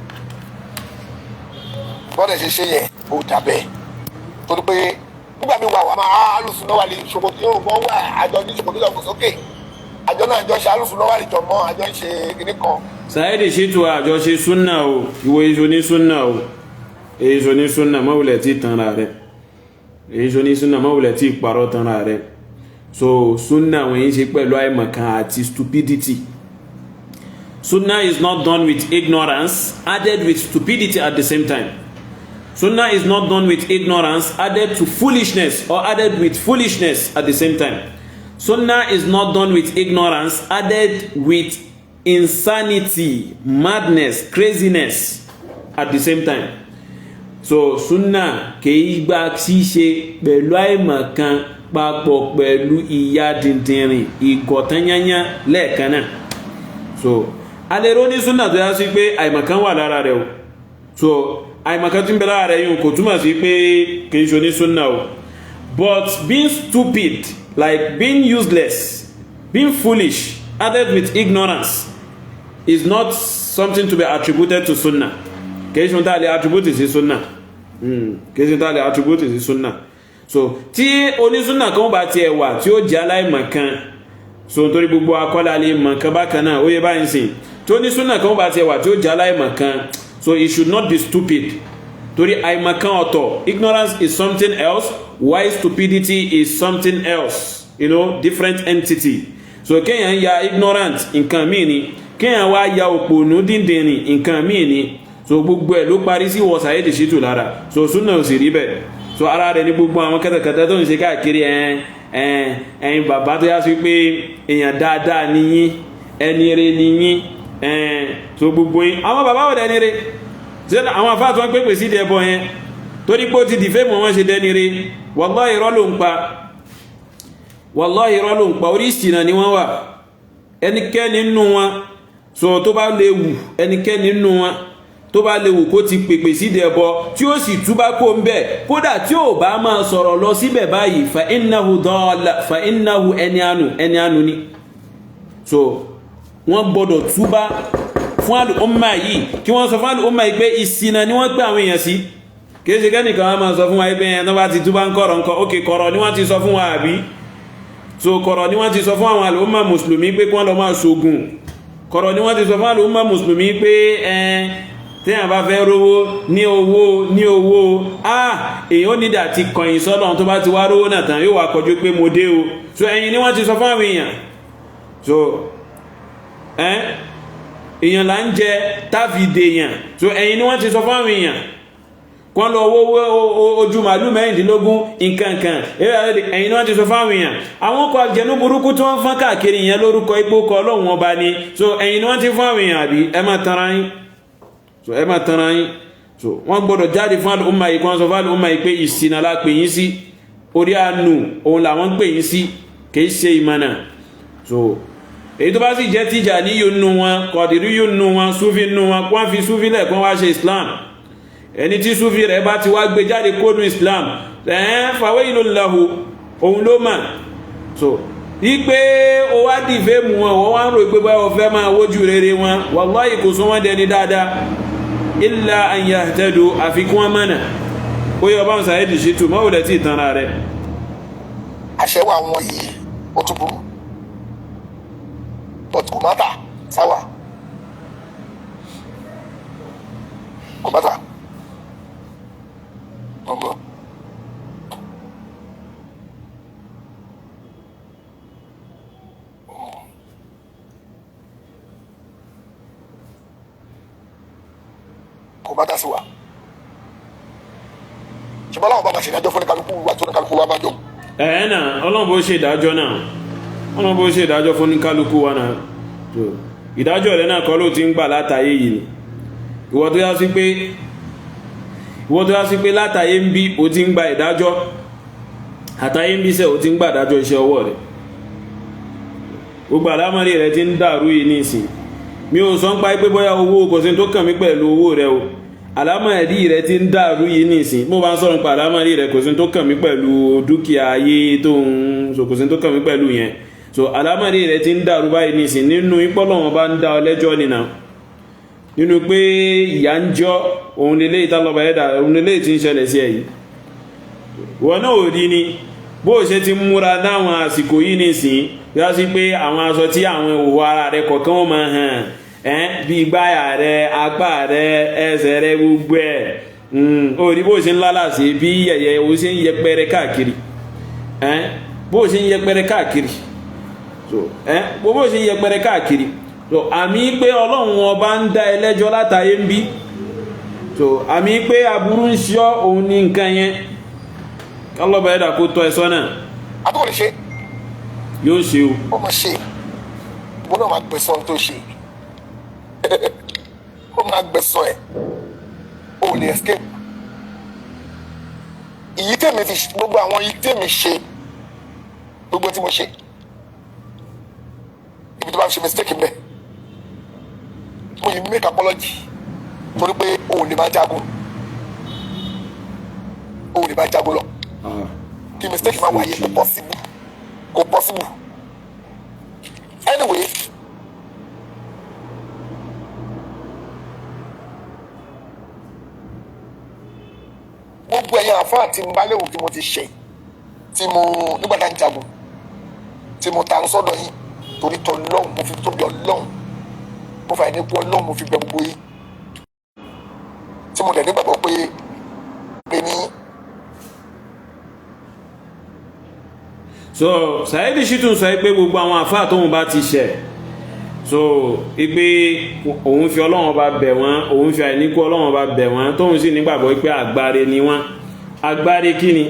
Bọ́dẹ̀ ṣe ṣe yẹn ó dà bẹ́ẹ̀, torí pé nígbà mi wà wà máa alùsùn náà wà lè ṣòkòtò yóò wọ́n wà àjọ ní ṣòkòtò yóò fò sókè, àjọ náà àjọ ṣe alùsùn náà wà lè jọ mọ́ àjọ ń ṣe kinní kan. Saheed Shittu, àjọṣe súnà o. Ìwọ èso ní súnà o, èso ní súnà, mọ́wulẹ̀ tí tanra rẹ̀. Èso ní súnà, mọ́wulẹ̀ tí parọ́ tanra rẹ̀. So súnà wọ́n yìí ṣe pẹ̀lú àìmọ̀kan àti stupidity. Sunnah is not done with ignorance added with stupidity at the same time. Sunnah is not done with ignorance added to foolishness or added with foolishness at the same time. Sunnah is not done with ignorance added with insanity, madness, craziness at the same time. So súnà kìí gba ṣíṣe pẹ̀lú àìmọ̀kan papọ̀ pẹ̀lú ìyá dìndìnrìn ìgọ̀tányányá lẹ́ẹ̀kan náà. So alẹ́rọ ní súnà tó yá sí pé àìmọ̀kan wà lára rẹ̀ o. So àìmọ̀kan tí ń bẹ lára rẹ̀ yìí kò túmọ̀ sí pé kìí ṣe oní súnà o. But being stupid, like being useless, being foolish added with ignorance is not something to be attributed to sunnah. Kìí ṣe ohun tá a lè attribute sí sunnah. Kìí ṣe ohun tá a lè attribute sí sunnah. So tí onísúnà kan bá tiẹ̀ wà tí ó jẹ́ aláìmọ̀kan, so nítorí gbogbo akọ́lá lè mọ̀ kan bákan náà, ó yẹ báyìí sìn, tí onísúnà kan bá tiẹ̀ wà tí ó jẹ́ aláìmọ̀kan, so it should not be stupid, torí àìmọ̀kan ọ̀tọ̀, ignorance is something else, while stupidity is something else, different entity. So kéèyàn ya ignorant, nǹkan míì ni. Kéèyàn wá ya òpònú díndìnrín, nǹkan míì ni. So gbogbo ẹ̀ ló parí sí wọ Saheed Shittu lára. So súnà ò sì rí bẹ́ẹ̀. So ara rẹ̀ ní gbogbo àwọn kẹtẹkẹtẹ tó ń ṣe káàkiri. Ẹ̀ ẹ̀ ẹ̀yin bàbá tó yá sí pé èèyàn dáadáa ni yín, ẹni rere ni yín. Ẹ̀ so gbogbo yín, àwọn bàbá wò dẹni re? Ṣé àwọn afáà tó ń pèpè sí ìdí ẹbọ yẹn, torí pé ó ti dìfẹ́ mọ́ wọn ṣe dẹni re? Wallahi, irọ́ ló ń pa. Wallahi, irọ́ ló ń pa. Orí ìṣìnà ni wọ́n wà. Ẹnikẹ́ni nínú wọn, so tó bá lè wù, ẹnikẹ́ni nínú wọn tó bá lè wù kó ti pèpè sídìí ẹbọ tí ó sì túbá kó ń bẹ̀, kódà tí ò bá máa sọ̀rọ̀ lọ síbẹ̀ báyìí, fa innahu dalla, fa innahu, ẹni ànú, ẹni ànú ni. So wọ́n gbọ́dọ̀ túbá fún àlùmọ́ yìí, kí wọ́n sọ fún àlùmọ́ yìí pé ìṣìnà ni wọ́n pè àwọn èèyàn sí. Kì í ṣe kẹ́nìkan wọ́n máa sọ fún wa pé ẹ̀ tó bá ti túbá ń kọ̀rọ̀ nǹkan ókè, kọ̀rọ̀ ni wọ́n ti sọ fún wa, àbí? So kọ̀rọ̀ ni wọ́n ti sọ fún àwọn àlùmọ́ mùsùlùmí pé kí wọ́n lọ máa ṣoògùn. Kọ̀rọ̀ ni wọ́n ti sọ fún àlùmọ́ mùsùlùmí pé ẹn téèyàn bá fẹ́ rówó ní owó ní owó, ah, èèyàn nídà ti kọ̀yìn sọ́lọ́run. Tó bá ti wá rówó náà tán, yóò wá kọjú pé mo dé o. So ẹ̀yin ni wọ́n ti sọ fún àwọn èèyàn. So èèyàn là ń jẹ táfi dèèyàn. So ẹ̀yin ni wọ́n ti sọ fún àwọn èèyàn kọ́ lọ owó ojú màálù 16 nǹkan kan. Ẹ̀yin ni wọ́n ti sọ fún àwọn èèyàn àwọn ọkọ̀ àjẹnú burúkú tí wọ́n fọ́n káàkiri yẹn lórúkọ ipò kọ Ọlọ́run Ọba ni. So ẹ̀yin ni wọ́n ti fún àwọn èèyàn, àbí? Ẹ má tanra yín. So ẹ má tanra yín. So wọ́n gbọ́dọ̀ jáde fún àlùmọ̀ yìí, kí wọ́n sọ fún àlùmọ̀ yìí pé ìṣìnà la pè yín sí, orí àánú òun làwọn ń pè yín sí, kì í ṣe ìmọ̀nà. So èyí tó bá sì jẹ́ Tìjàní yóò nù wọn, Kọ̀dìrí yóò nù wọn, Súfì nù wọn, kó wọ́n fi Súfì lẹ̀, kó wọ́n wá ṣe Islam. Ẹni tí Súfì rẹ̀ bá ti wá gbé jáde kónú Islam, ẹ̀ẹ́n fawailun lahu, òun ló mà. So wípé o wá dìfẹ́ mú wọn, wọ́n wá ń rò pé báyọ̀ fẹ́ máa wójú rere wọn, wallahi kò sún wọn dẹni dáadáa, illa an yahtadu, àfikún wọn mọ̀nà. Ó yẹ ọba Saheed Shittu mọ́wùlẹ̀ tí ìtanra rẹ̀. Àṣẹwà wọn yìí, ó tún burú, but kò má tà sáwà, kò má tà ọgbọ. Kò má tà sí wa, ṣùgbọ́n láwọn bá ma ṣe ìdájọ́ fún ní kálukú wa tó ní kálukú wa bá jọ. Ẹ̀ẹ́ náà, Ọlọ́run bó ṣe ìdájọ́ náà, Ọlọ́run bó ṣe ìdájọ́ fún ní kálukú wa náà. So ìdájọ́ rẹ̀ náà kọ́ ló ti ń gbà látàyè yìí ni. Ìwọ tó yá sí pé látàyè ń bí o ti ń gba ìdájọ́, àtàyè ń bí sẹ́ o ti ń gbà ìdájọ́ iṣẹ́ ọwọ́ rẹ̀, gbogbo àlámọ̀rí rẹ̀ ti ń dàrú yìí nísìn. Mi ò sọ ń pa pé bóyá owó, kò sí tó kàn mí pẹ̀lú owó rẹ o. Àlámọ̀rí rẹ̀ ti ń dàrú yìí nísìn. Mo bá ń sọ̀rọ̀ nípa àlámọ̀rí rẹ̀, kò sí tó kàn mí pẹ̀lú dúkìá ayé tó ń so, kò sí tó kàn mí pẹ̀lú yẹn. So àlámọ̀rí rẹ̀ ti ń dàrú báyìí nísìn, nínú ìpọ́lọ̀ wọn bá ń dá ọ lẹ́jọ́ nìna, nínú pé ìyà ń jọ òun lélẹ́ ìtàlọ́bà ẹ̀dà, òun lélẹ́ tí ń ṣẹlẹ̀ sí ẹ̀yí. Wọn náà ò rí ni bó ṣe ti múra dáwọn àsìkò yìí nísìn, yá sí pé àwọn aṣọ tí àwọn òwò ara rẹ̀ kọ̀ọ̀kan wọn máa hàn ẹ́n, bí gbáyà rẹ̀, apá rẹ̀, ẹsẹ̀ rẹ̀, gbogbo ẹ̀. Ó rí bó ṣe ń lálàsí bí yẹ̀yẹ̀, ó ṣe ń yẹpẹrẹ káàkiri ẹ́n, bó ṣe ń yẹpẹrẹ káàkiri. So ẹ́n, bó ṣe ń yẹpẹrẹ káàkiri. So àmì pé Ọlọ́run Ọba ń dá ẹlẹ́jọ́ látàyé ń bí. So àmì pé aburú ń ṣọ́ òun ní nǹkan yẹn, kálọ́bà ẹ̀dà kó tọ́ ẹ sọ́nà. Àbúrò lè ṣe. Yóò ṣe o. Ó máa ṣe, ìwọ náà máa gbẹ̀san tó ṣe, ó máa gbẹ̀san ẹ̀, ó lè escape. Ìyí tèmi fi gbogbo àwọn ìyí tèmi ṣe, gbogbo tí mo ṣe, ibi tó bá fi ṣe mistake mbẹ, mo yìí make apology, torí pé o ò lè máa jagun, o ò lè máa jagun lọ kí mistake máa wáyé. Kò possible, kò possible. Anyway, gbogbo ẹ̀yin àfáà tí mo bá léwu tí mo ti ṣe, tí mo nígbà tá à ń jagun, tí mo ta ń sọ́dọ̀ yín, torí tọ́ lọ́hùn, mo fi tóbi Ọlọ́hun, mo fà ní kú Ọlọ́hun, mo fi bẹ gbogbo yín, tí mo dẹ̀ nígbàgbọ́ pé ní. So Saheed Shittu sọ pé gbogbo àwọn àfáà tóun bá ti ṣẹ̀, so ipe òun fi Ọlọ́run bá bẹ̀ wọ́n, òun fi àìníkú Ọlọ́run bá bẹ̀ wọ́n, tóun sì nígbàgbọ́ pé àgbáre ni wọ́n. Àgbáre kí ni?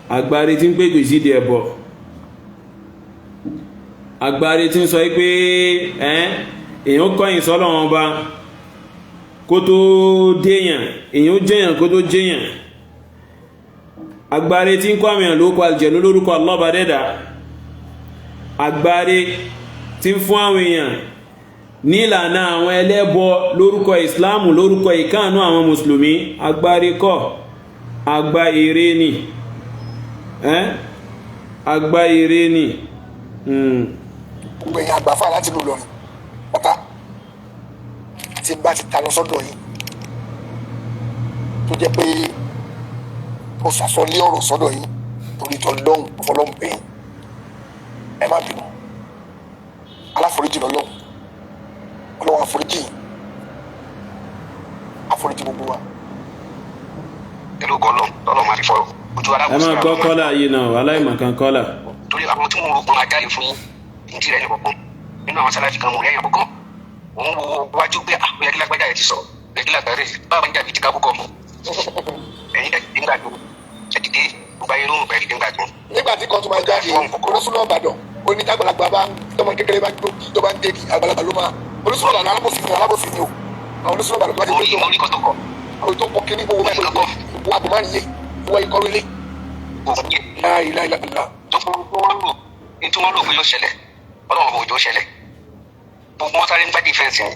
Àgbáre tí ń pèpè sídìí ẹbọ, àgbáre tí ń sọ pé èèyàn kọ̀yìn sọ́lọ́run ọba kó tó déyàn, èèyàn jẹ́yàn kó tó jẹ́yàn, agbáre tí ń kọ́ àmì lórúkọ àlùjẹ̀nú, lórúkọ Allah dẹ́dà, agbáre tí ń fún àwọn èèyàn nílànà àwọn ẹlẹ́bọ lórúkọ ìsìláàmù, lórúkọ ìkáànú àwọn mùsùlùmí. Agbáre kọ́, agbá eré ni, agbá eré ni. Gbogbo ẹ̀yin àgbàfà láti lù lọ́rùn pátá tí n bá ti ta lọ sọ́dọ̀ yín, tó jẹ́ pé mo sàsọlé ọ̀rọ̀ sọ́dọ̀ yín, torí tọ́ lọ́hùn, fọlọ́hùn pé ẹ má bínú. Aláforíjì lọ́lọ́hùn, Ọlọ́hun àforíjì, àforíjì gbogbo wa. Pẹ̀lú gọlọ lọ́lọ́ máa fi fọ ojú Ẹ aláwọ̀ máa gbọ́ kọ́là yìí náà, aláìmọ̀kan kọ́là. Torí àwọn tí wọn rògbòn ajáde fún yín ìdí rẹ̀ ní kọ̀ọ̀kan nínú àwọn sáláfì kan mọ̀ lẹ́yìn àkọ́kọ́ òun wo wájú pé ah, ó yẹ kí lágbájá yẹn ti sọ, ó yẹ kí lágbájá yẹn báwa ń jàbí ti kábùkọ̀ mọ̀. Ẹ̀yin dẹ̀ nígbà tó ẹ dìde, gbogbo ayé ló ń bẹ̀ dìde nígbà tó. Nígbà tí kan tó máa jáde, olóṣùnà Ìbàdàn onídàgbàlagbà bá tọmọ kékeré bá gbó tó bá ń dégi, àgbàlagbà ló máa olóṣùnà Ìbàdàn. Alábòsí ni, alábòsí ni o. Àwọn olóṣùnà Ìbàdàn tó bá ti orí gbé orí kan tó kọ àwọn tó kọ kíní gbogbo báyìí, wọ àbò márùn yé wọ ikọrọ ilé òun yẹ láìláìláìlá. Tó fún wọn rò ní tí wọ́n rò pé yóò ṣẹlẹ̀, Ọlọ́run kò jọ ṣẹlẹ̀. Gbogbo wọn sáré ń gbá defence ni.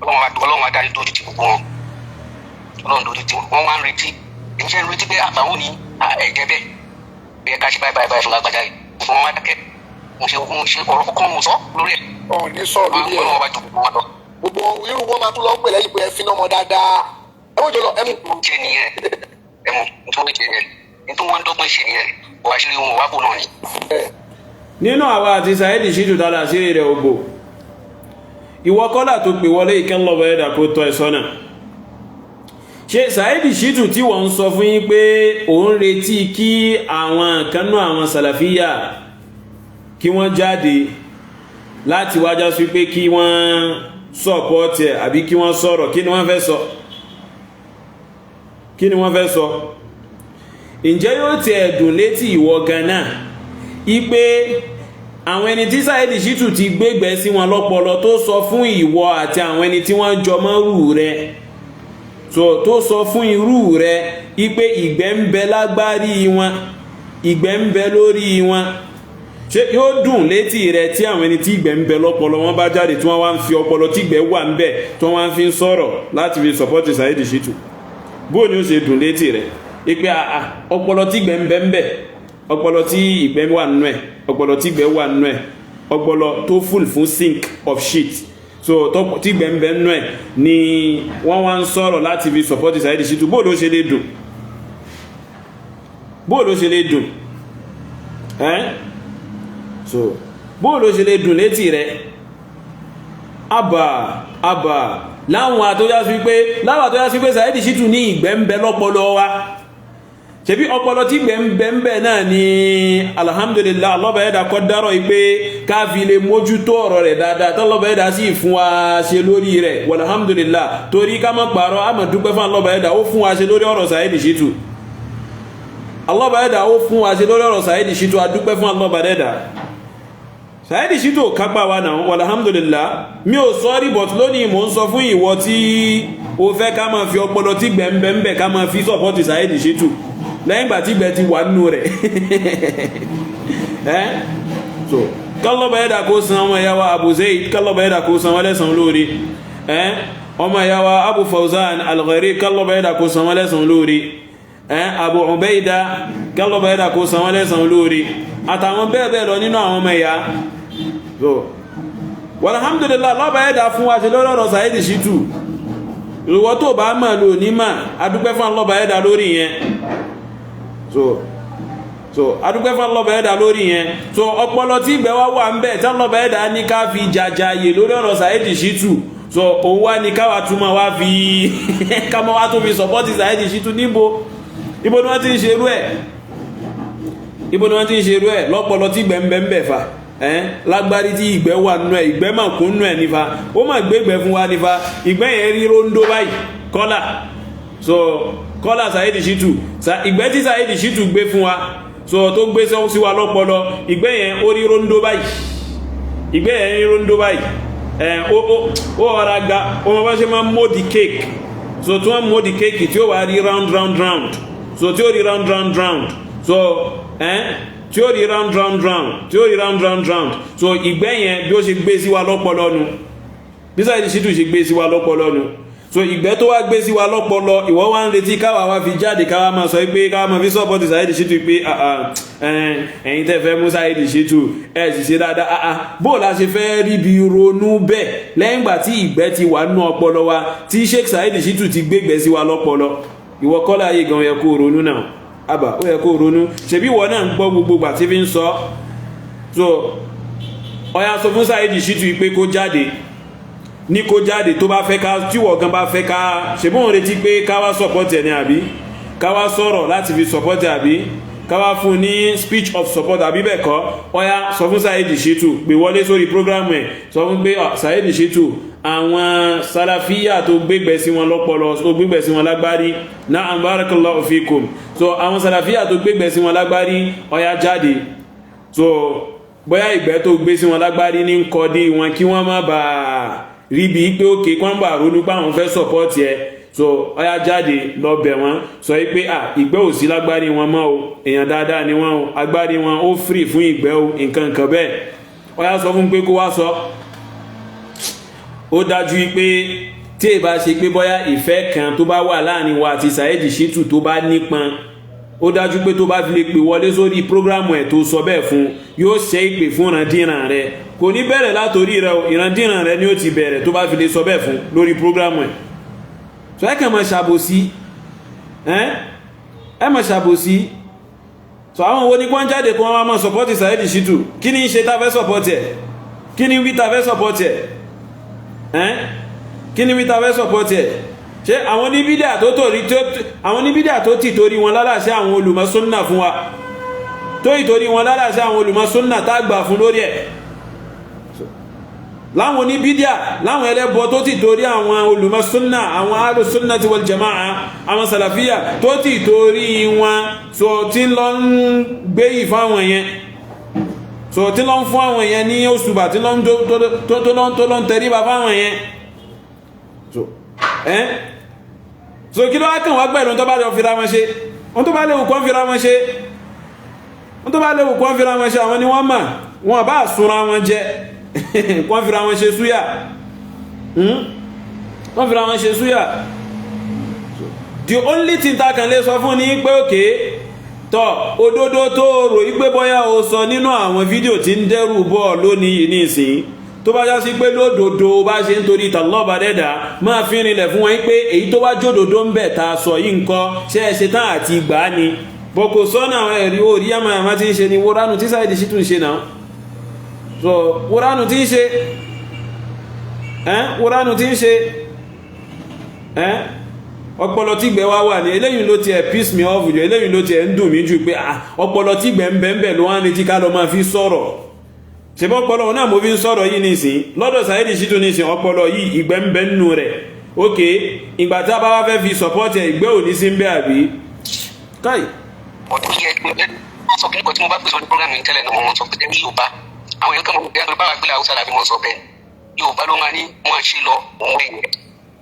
Ọlọ́run adarí dójú ti gbogbo wọn, Ọlọ́run dójú ti wọn. Wọ́n wá ń retí, èmi ṣe ń retí pé àbáwò ni ẹ̀jẹ̀ bẹ́ẹ̀ bí ẹ ká ṣe báyìí báyìí báyìí fún lágbájá yìí. Gbogbo wọn wá dákẹ́, mo ṣe ọ̀rọ̀ kọ́kọ́ mo sọ lórí ẹ̀. Ọ̀ ní sọ̀rọ̀ lórí ẹ̀. Ọlọ́run bá ju gbogbo wọn lọ. Gbogbo irú wọn máa tún lọ pè lẹ́yìn pé ẹ fi náà mọ dáadáa, ẹ wọ́n jọ lọ ẹ mú. Ṣe nìyẹn, ẹ mọ nítorí ṣe nìyẹn, nítorí wọn dọ́gbọ́n ṣe nìyẹn, wàá ṣe wọn wá bò náà ni. Nínú àwa àti Saheed Shittu, tààlà àṣírí rẹ̀ ògbò? Ìwọ kọ́là tó pè wọlé, ìkẹ́lọ́bọ̀ ẹ̀dà kó tọ́ ẹ sọ́nà. Ṣe Saheed Shittu tí wọ́n ń sọ fún yín pé òun retí kí àwọn kanú àwọn sàlàfíà kí wọ́n jáde láti wájá sí pé kí wọ́n support ẹ̀ àbí kí wọ́n sọ̀rọ̀, kí ni wọ́n fẹ́ sọ? Kí ni wọ́n fẹ́ sọ? Ǹjẹ́ yóò tiẹ̀ dùn létí ìwọ gan-an ipe àwọn ẹni tí Saheed Shittu ti gbégbẹ́ sí wọn lọ́pọlọ, tó sọ fún ìwọ àti àwọn ẹni tí wọ́n jọ mọ́ rù rẹ, tó sọ fún irú rẹ ipe ìgbẹ́ ń bẹ lágbárí wọn, ìgbẹ́ ń bẹ lórí wọn, ṣé yóò dùn létí rẹ tí àwọn ẹni tí ìgbẹ́ ń bẹ lọ́pọlọ wọn bá jáde, tí wọ́n wá ń fi ọpọlọ tí ìgbẹ́ wà ń bẹ, tí wọ́n wá ń fi ń sọ̀rọ̀ láti fi support Saheed Shittu? Bóò ni ó ṣe dùn létí rẹ ipe ọpọlọ tí ìgbẹ́ ń bẹ ń bẹ, ọpọlọ tí ìgbẹ́ wà nínú ẹ̀, ọpọlọ tí ìgbẹ́ wà nínú ẹ̀, ọpọlọ tó full fún sink of shit, so tí ìgbẹ́ ń bẹ nínú ẹ̀ ni wọ́n wá ń sọ̀rọ̀ láti fi support Saheed Shittu? Bóò ló ṣe lè dùn? Bóò ló ṣe lè dùn ẹ́? So bóò ló ṣe lè dùn létí rẹ? Àbà àbà láwọn àtọ́já sí pé Saheed Shittu ní ìgbẹ́ ń bẹ lọ́pọlọ wa. Ṣebí ọpọlọ tí ìgbẹ́ ń bẹ ń bẹ náà ni, alhamdulillah, ọlọ́bà ẹ̀dà kọ́ dárọ̀ yìí pé ká fi lè mójútó ọ̀rọ̀ rẹ̀ dáadáa, tọ́lọ́bà ẹ̀dà sì fún wa ṣe lórí rẹ̀, alhamdulillah. Torí ká má pààrọ̀, a máa dúpẹ́ fún ọlọ́bà ẹ̀dà, ó fún wa ṣe lórí ọ̀rọ̀ Saheed Shittu. Ọlọ́bà ẹ̀dà ó fún wa ṣe lórí ọ̀rọ̀ Saheed Shittu, a dúpẹ́ fún ọlọ́bà ẹ̀dà. Saheed Shittu ò kápá wa náà, alhamdulillah. Mi ò sọ́rí, but lónìí mò ń sọ fún ìwọ tí o fẹ́ ká máa fi ọpọlọ tí gbẹ̀ǹbẹ̀ǹbẹ̀ ká máa fi support Saheed Shittu. Lẹ́yìn ìgbà tí ìgbẹ́ ti wà nínú rẹ̀. Ẹ́ so kálọ́bà ẹ̀dà kó san ọmọ ìyá wa Abu Zaid, kálọ́bà ẹ̀dà kó san wọ́n lẹ́san lórí. Ẹ́ ọmọ ìyá wa Abu Fawzan Al-Gharib, kálọ́bà ẹ̀dà kó san wọ́n lẹ́san lórí. Ẹ́ Abu Ubaida, kálọ́bà ẹ̀dà kó san wọ́n lẹ́san lórí, àtàwọn bẹ́ẹ̀ bẹ́ẹ̀ lọ nínú àwọn ọmọ ìyá. So walhamdulillah, lọ́bà ẹ̀dà fún wa ṣe lórí ọ̀rọ̀ Saheed Shittu. Ìwọ tó bá mọ̀ lò ní mà, adúpẹ́ fún lọ́bà ẹ̀dà lórí yẹn. So adúpẹ́ fún lọ́bà ẹ̀dà lórí yẹn. So ọpọlọ tí ìgbẹ́ wá wà ń bẹ̀ tí lọ́bà ẹ̀dà ní ká fi jàjàyè lórí ọ̀rọ̀ Saheed Shittu, so òun wá ní káwa túmọ̀ wá fi kámọ́ wá tó fi support Saheed Shittu. Níbo ibo ni wọ́n ti ń ṣerú ẹ̀? Ibo ni wọ́n ti ń ṣerú ẹ̀? Lọ́pọlọ tí ìgbẹ́ ń bẹ ń bẹ̀ fa ẹ́n lágbárí tí ìgbẹ́ wà nínú ẹ̀, ìgbẹ́ mà kún nínú ẹ̀ nífa, ó mà gbégbẹ́ fún wa nífa. Ìgbẹ́ yẹn rí róńdó báyìí kọ́là. So kọ́là Saheed Shittu, ìgbẹ́ tí Saheed Shittu gbé fún wa, so tó gbé sí wa lọ́pọlọ, ìgbẹ́ yẹn ó rí róńdó báyìí, ìgbẹ́ yẹn rí róńdó báyìí. Ẹ̀ ó ọ̀rá ga, ó mọ bá ṣe máa ń mold cake. So tí wọ́n mold cake tí ó wà rí round round round, so tí ó rí round round round, so ẹ́ tí ó rí round round round, tí ó rí round round round. So ìgbẹ́ yẹn bí ó ṣe gbé sí wa lọ́pọlọ nu, bí Saheed Shittu ṣe gbé sí wa lọ́pọlọ nu. So ìgbẹ́ tó wá gbé sí wa lọ́pọlọ, ìwọ wá ń retí káwa wá fi jáde, káwa máa sọ pé káwa máa fi support Saheed Shittu pé ẹ̀yin tẹ́ fẹ́ mú Saheed Shittu, ẹ̀ sì ṣe dáadáa. Bó la ṣe fẹ́ rí bí ronú bẹ́ẹ̀ lẹ́yìn ìgbà tí ìgbẹ́ ti wà nínú ọpọlọ wa, tí Sheikh Saheed Shittu ti gbégbẹ́ sí wa lọ́pọlọ? Ìwọ kọ́lá ayé gan yẹ kó ronú náà. Àbà ó yẹ kó ronú. Ṣebí ìwọ náà ń gbọ́ gbogbo ìgbà tí fi ń sọ. So ọya, sọ fún Saheed Shittu pé kó jáde, ní kó jáde tó bá fẹ́ ká, tíwọ̀ gan bá fẹ́ ká. Ṣebí òun retí pé ká wá support ẹ̀ ní, àbí ká wá sọ̀rọ̀ láti fi support ẹ̀, àbí ká wá fún ní speech of support, àbí bẹ́ẹ̀ kọ́? Ọya, sọ fún Saheed Shittu pé wọlé sórí program ẹ̀, sọ fún pé Saheed Shittu, àwọn Salafiyya tó gbégbẹ̀ sí wọn lọ́pọlọ, tó gbégbẹ̀ sí wọn lágbárí, na'am, barakallahu fikum. So àwọn Salafiyya tó gbégbẹ̀ sí wọn lágbárí, ọya jáde. So bóyá ìgbẹ́ tó gbé sí wọn lágbárí ní kọ́ dé wọn kí wọ́n má bàa rí bí pé òkè kí wọ́n bá ronú pé àwọn fẹ́ support ẹ. So ọya, jáde lọ bẹ̀ wọ́n, sọ pé à ìgbẹ́ ò sí lágbárí wọn mọ́ o, èèyàn dáadáa ni wọ́n o, agbárí wọn ó free fún ìgbẹ́ o, nǹkan nǹkan bẹ́ẹ̀. Ọya, sọ fún pé kó wá sọ. Ó dájú pé tí èbá ṣe pé bóyá ìfẹ́ kan tó bá wà láàrin wa àti Saheed Shittu tó bá nípọn, ó dájú pé tó bá fi lè pè wọlé sórí program ẹ̀ tó sọ bẹ́ẹ̀ fún, yóò ṣe ìpè fún ìrandíran rẹ. Kò ní bẹ̀rẹ̀ látòrí rẹ o, ìrandíran rẹ ni ó ti bẹ̀rẹ̀ tó bá fi lè sọ bẹ́ẹ̀ fún lórí program ẹ̀. So ẹ kàn máa ṣàbòsí, ẹ máa ṣàbòsí. So àwọn wo ni kó ń jáde kó wọn máa support Saheed Shittu? Kí ni ń ṣe tá fẹ́ support ẹ̀? Kí ni wí tá fẹ́ support ẹ̀? Kí ni wí tá fẹ́ support ẹ̀? Ṣé àwọn oníbídà tó torí, àwọn oníbídà tó ti torí wọn lálàṣẹ àwọn olùmọ̀ súnnà fún wa, tó ìtorí wọn lálàṣẹ àwọn olùmọ̀ súnnà tá gbà fún lórí ẹ̀, láwọn oníbídà, láwọn ẹlẹ́bọ tó ti torí àwọn olùmọ̀ súnnà, àwọn alùsúnnà wal jama'a, àwọn sàlàfíà tó ti torí wọn, so tí ń lọ ń gbé yìí fáwọn yẹn, so tí lọ ń fún àwọn yẹn ní òṣùbà, tí lọ ń tó lọ ń tẹríba fáwọn yẹn. So ẹ́ so kí ló wá kàn wá pẹ̀lú tó bá lọ fira wọn ṣe? Wọ́n tó bá léwu kọ́ fira wọn ṣe, wọ́n tó bá léwu kọ́ fira wọn ṣe, àwọn ni wọ́n mà wọ́n bá súnra wọn jẹ, kọ́ fira wọn ṣe súyà, wọ́n fira wọn ṣe súyà. The only thing ta kàn lè sọ fún ni pé òkè tọ́ òdodo tó rò pé bóyá o sọ nínú àwọn fídíò tí ń dẹ́rù bọ́ lónìí yìí nísìnyí, tó bá já sí pé lódodo bá ṣe ń torí tàlọ́ba dẹ́dà máa fi rinlẹ̀ fún wọn pé èyí tó bá jódodo ń bẹ̀ ta sọ yìí ń kọ́, ṣe é ṣe tán àti ìgbà ni bọ́ kò sọ́nà. Àwọn ẹ̀rí orí àmà tí ń ṣe ni wóránù tí Saheed Shittu ń ṣe náà. So wóránù tí ń ṣe wóránù tí ń ṣe ọpọlọ tí gbẹ wá wà ní eléyìí ló tiẹ̀ piss me off jù, eléyìí ló tiẹ̀ ń dùn mí jù pé ọpọlọ tí gbẹ ń bẹ ń bẹ ló wá ń retí ká lọ máa fi sọ̀rọ̀. Ṣebí ọpọlọ náà mo fi ń sọ̀rọ̀ yìí nísìn lọ́dọ̀ Saheed Shittu nísìn? Ọpọlọ yìí, ìgbẹ́ ń bẹ nínú rẹ̀. Ok, ìgbà tí a bá wá fẹ́ fi support ẹ̀, ìgbẹ́ ò ní sí ń bẹ́, àbí káì. Ọdún yẹ wọ́n sọ kíkọ tí mo bá pèsè orí program yìí tẹ́lẹ̀ náà, wọ́n sọ pé ní Yorùbá àwọn èèyàn kan mọ̀ bí wọ́n bá wà gbélé Haúsá làbí wọ́n sọ bẹ́ẹ̀. Yorùbá ló máa ní wọ́n ṣe lọ òun rẹ̀.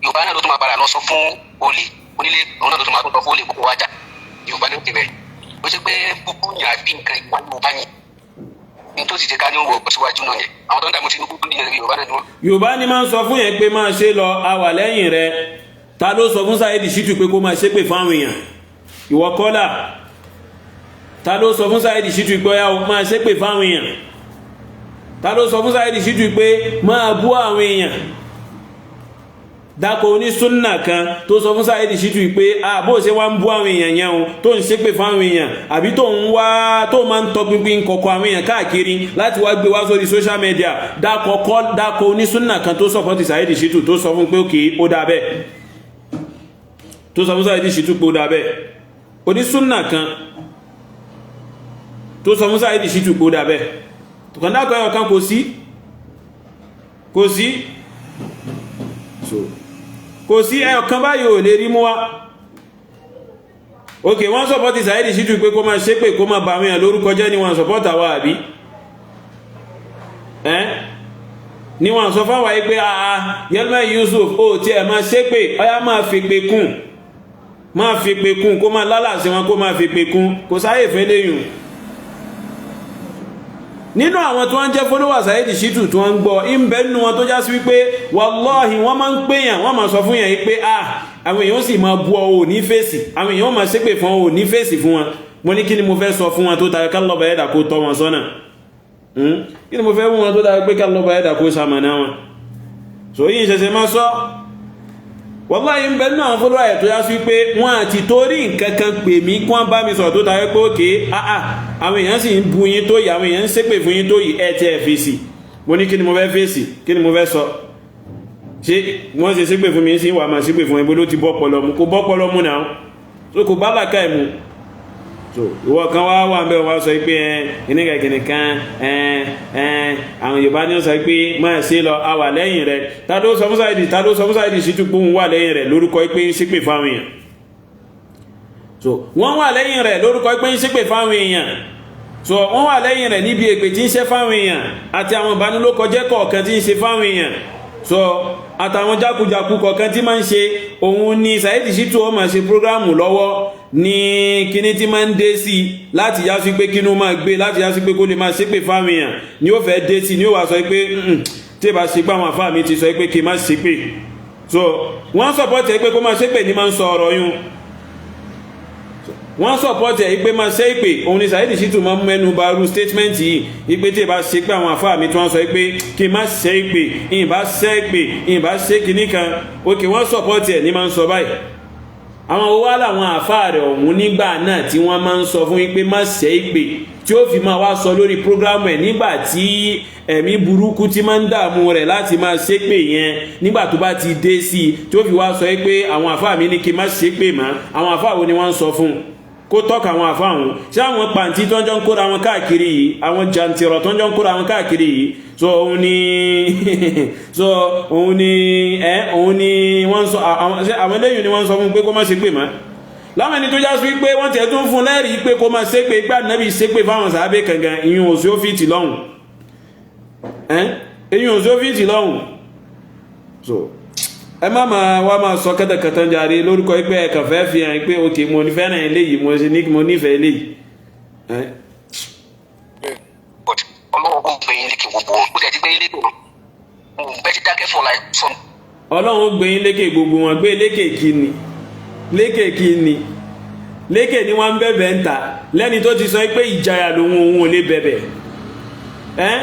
Yorùbá náà ló tún máa padà lọ sọ fún olè onílé, òun náà ló tún máa tún sọ fún olè kókó wájà. Yorùbá ní tẹ̀lé ó ṣe pé gbogbo yàn àbí nǹkan ìwà Yorùbá ni ní tó sì ṣe ká ní wọ̀ síwájú náà yẹn, àwọn tó ń dààmú Tinubu ní Yorùbá náà ni wọ́n. Yorùbá ni máa ń sọ fún yẹn pé máa ṣe lọ, a wà lẹ́yìn rẹ. Ta ló sọ fún Saheed Shittu pé kó máa ṣépè fáwọn èèyàn? Ìwọ kọ́là, ta ló sọ fún Saheed Shittu pé ọyá o máa ṣépè fáwọn èèyàn? Ta ló sọ fún Saheed Shittu pé máa bú àwọn èèyàn? Dákọ̀ onísúnnà kan tó sọ fún Saheed Shittu pé bó ṣe wá ń bú àwọn èèyàn yẹn o, tó ń ṣépè fáwọn èèyàn, àbí tó ń wá tó máa ń tọpinpin kọ̀kọ̀ àwọn èèyàn káàkiri láti wá gbé wá sórí social media. Dákọ̀ kọ́, dákọ̀ onísúnnà kan tó support Saheed Shittu, tó sọ fún pé òkè ó dáa bẹ́ẹ̀, tó sọ fún Saheed Shittu pé ó dáa bẹ́ẹ̀. Onísúnnà kan tó sọ fún Saheed Shittu pé ó dáa bẹ́ẹ̀, kàn dákọ̀ ẹyọ kan, kò sí, kò sí. So kò sí ẹyọ kan báyìí ò lè rí mú wá. Ok, wọ́n support Saheed Shittu pé kó máa ṣépè, kó máa bà àwọn èèyàn lórúkọ jẹ́ ni wọ́n support àwa, àbí ẹ́ ni wọ́n sọ fáwọn yìí pé àà Yelman Yusuf ó tí ẹ̀ máa ṣépè, ọyá máa fi pé kún, máa fi pé kún, kó máa lálàsí wọn, kó máa fi pé kún. Kò sáyè fẹ́ léyùn nínú àwọn tí wọ́n jẹ́ followers Saheed Shittu tí wọ́n ń gbọ́ ìbẹ̀ nínú wọn tó já sí wípé wàláhì wọ́n máa ń pèyàn, wọ́n máa sọ fún yàn pé ah, àwọn èèyàn sì máa bu ọ ò ní fèsì, àwọn èèyàn máa ṣépè fún ọ ò ní fèsì fún wọn. Mo ní kí ni mo fẹ́ sọ fún wọn tó tayọ kálọ́bà ẹ̀dà kó tọ́ wọn sọ́nà? Kí ni mo fẹ́ mú wọn tó tayọ pé kálọ́bà ẹ̀dà kó ṣamọ̀nà wọn? So yìí ṣẹ̀ṣẹ̀ máa sọ, wàláhì ń bẹ nínú àwọn follower ẹ̀ tó yá sí pé wọ́n àti torí nǹkan kan pè mí kí wọ́n bá mi sọ̀rọ̀ tó tayọ pé òkè áà, àwọn èèyàn sì ń bu yín tó yìí, àwọn èèyàn ń ṣépè fún yín tó yìí, ẹ ti ẹ̀ fèsì. Mo ní kí ni mo fẹ́ fèsì? Kí ni mo fẹ́ sọ? Ṣé wọ́n ṣe ṣépè fún mi sí wàá máa ṣépè fún ẹbí ló ti bọ́ pọlọ mu? Kò bọ́ pọlọ mu náà, so kò bá làkà ẹ̀ mu. So ìwọ kan wá wà ń bẹ, wá sọ pé ẹ kìnìkan kìnìkan ẹ ẹ àwọn Yorùbá ní sọ pé máa ṣe lọ, a wà lẹ́yìn rẹ̀. Ta ló sọ fún Saheed, ta ló sọ fún Saheed Shittu pé òun wà lẹ́yìn rẹ̀ lórúkọ pé ń ṣépè fáwọn èèyàn? So wọ́n wà lẹ́yìn rẹ̀ lórúkọ pé ń ṣépè fáwọn èèyàn. So wọ́n wà lẹ́yìn rẹ̀ níbi èpè tí ń ṣe fáwọn èèyàn àti àwọn ìbánilókọjẹ́ kọ̀ọ̀kan tí ń ṣe fáwọn èèyàn, so àtàwọn jákujàku kọ̀ọ̀kan tí máa ń ṣe. Òun ni Saheed Shittu ó máa ṣe program lọ́wọ́ ní kíní tí máa ń dé sí láti yá sí pé kínú máa gbé, láti yá sí pé kó lè máa ṣépè fáwọn èèyàn ni ó fẹ́ dé sí, ni ó wá sọ pé tí ìbá ṣe pé àwọn àfáà mi ti sọ pé kí n má ṣépè. So wọ́n support ẹ pé kó máa ṣépè ní máa ń sọ ọ̀rọ̀ yún. Wọ́n support ẹ̀ pé máa ṣe ìpè. Òun ni Saheed Shittu máa ń mẹ́nu bà irú statement yìí ìpè tí ìbá ṣe pé àwọn àfáà mi tí wọ́n sọ pé kí n má ṣe ìpè, ìbá ṣe ìpè, ìbá ṣe kìíní kan. Òkè wọ́n support ẹ̀ ní máa ń sọ báyìí. Àwọn owó wá làwọn àfáà rẹ̀ ọ̀hún nígbà náà tí wọ́n máa ń sọ fún yín pé má ṣe ìpè, tí ó fi máa wá sọ lórí program ẹ̀ nígbà tí ẹ̀mí burúkú tí máa ń dààmú rẹ̀ láti máa ṣépè yẹn, nígbà tó bá ti dé sí i, tí ó fi wá sọ pé àwọn àfáà mi ní kí n má ṣépè mọ́? Àwọn àfáà wo ni wọ́n ń sọ fún un? Kó tọ́ka àwọn àfáà wọn. Ṣé àwọn pàǹtí tó ń jọ ń kóra wọn káàkiri yìí, àwọn jàǹtìrọ̀ tó ń jọ ń kóra wọn káàkiri yìí? So òun ni ẹ òun ni wọ́n sọ àwọn eléyìí ni wọ́n sọ fún pé kó má ṣépè mọ́, láwọn ẹni tó já sí pé wọ́n tiẹ̀ tún fún lẹ́rìí pé kó má ṣépè gbà nábì ṣépè fáwọn sàábé kankan. Ìyún òsì ó fìtì lọ́hùn ẹ́, ìyún òsì ó fìtì lọ́hùn. So ẹ má máa wá máa sọ kẹ́tẹ̀kẹ́tẹ̀ jàre lórúkọ pé ẹ kàn fẹ́ fi hàn pé òkè mo fẹ́ràn eléyìí, mo ṣe ní mo nífẹ̀ẹ́ eléyìí. But Ọlọ́run kò gbé yín lékè gbogbo wọn, ó ti gbé yín lékè wọn bẹ́ẹ̀ ti dákẹ́ for like some. Ọlọ́run gbé yín lékè gbogbo wọn. Gbé lékè kí ni? Lékè kí ni? Lékè ni wọ́n ń bẹ̀bẹ̀ ń ta lẹ́ni tó ti sọ pé ìjayà lòun, òun ò lè bẹ̀bẹ̀ ẹ́.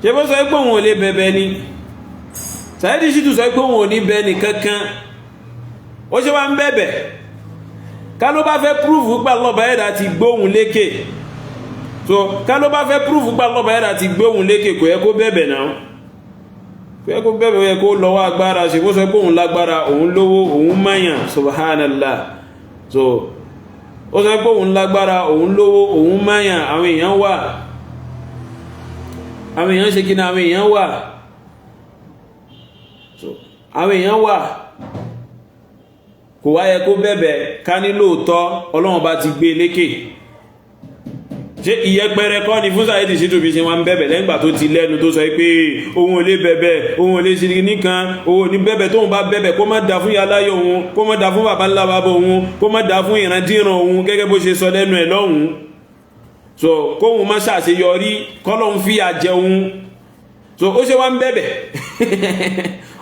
Ṣé bó sọ pé òun ò lè bẹ̀bẹ̀ ni? Saheed Shittu sọ pé òun ò ní bẹ nìkankan, ó ṣe wá ń bẹ̀bẹ̀. Ká ló bá fẹ́ prove pé lọ́ba ẹ̀dá ti gbóhùn lékè, so ká ló bá fẹ́ prove pé lọ́ba ẹ̀dá ti gbóhùn lékè, kò yẹ kó bẹ̀bẹ̀ náà, kò yẹ kó bẹ̀bẹ̀. Ó yẹ kó lọ́wọ́ agbára. Ṣe kó sọ pé òun lágbára, òun lówó, òun mọ̀yàn? Subhanallah. So ó sọ pé òun lágbára, òun lówó, òun mọ̀yàn, àwọn èèyàn wà, àwọn èèyàn ṣe kí ni, àwọn èèyàn wà. So àwọn èèyàn wà, kò wá yẹ kó bẹ̀bẹ̀. Ká ní lóòótọ́ Ọlọ́run bá ti gbé lékè. Ṣé ìyẹpẹrẹ kọ́ ni fún Saheed Shittu bí ṣe wá ń bẹ̀bẹ̀ lẹ́gbà tó ti lẹ́nu tó sọ pé òun ò lè bẹ̀bẹ̀, òun ò lè ṣe nìkan, òun ò ní bẹ̀bẹ̀, tóun bá bẹ̀bẹ̀ kó má da fún yaláyé òun, kó má da fún baba ńlá bàbá òun, kó má da fún ìrandíran òun, gẹ́gẹ́ bó ṣe sọ lẹ́nu ẹ̀ lọ́hùn. So kóun má ṣàṣeyọrí, kọ́lọ́hún fìyà jẹun. So ó ṣe wá ń bẹ̀bẹ̀,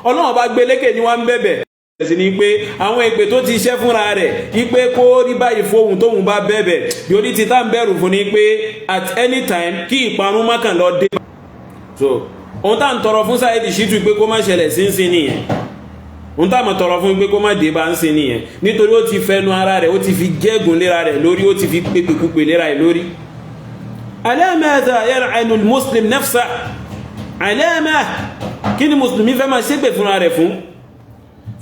Ọlọ́run bá gbé lékè ní wá ń bẹ̀bẹ̀ sí ni pé àwọn èpè tó ti ṣẹ́ fúnra rẹ̀ wípé kó rí báyìí fóhun tóhun bá bẹ̀bẹ̀ yorí ti tá ń bẹ̀rù fún ni pé at any time kí ìparun má kàn lọ dé. So ohun tá ń tọrọ fún Saheed Shittu pé kó má ṣẹlẹ̀ sínsìn nìyẹn. Ohun tá mọ̀ tọrọ fún pé kó má dé bá ń sin nìyẹn, nítorí ó ti fẹnu ara rẹ̀, ó ti fi gégùn léra rẹ̀ lórí, ó ti fi pépèkúpè léra rẹ̀ lórí. Ala madha yal'anu al-muslim nafsa ala ma, kí ni mùsùlùmí fẹ́ máa ṣépè fúnra rẹ̀ fún?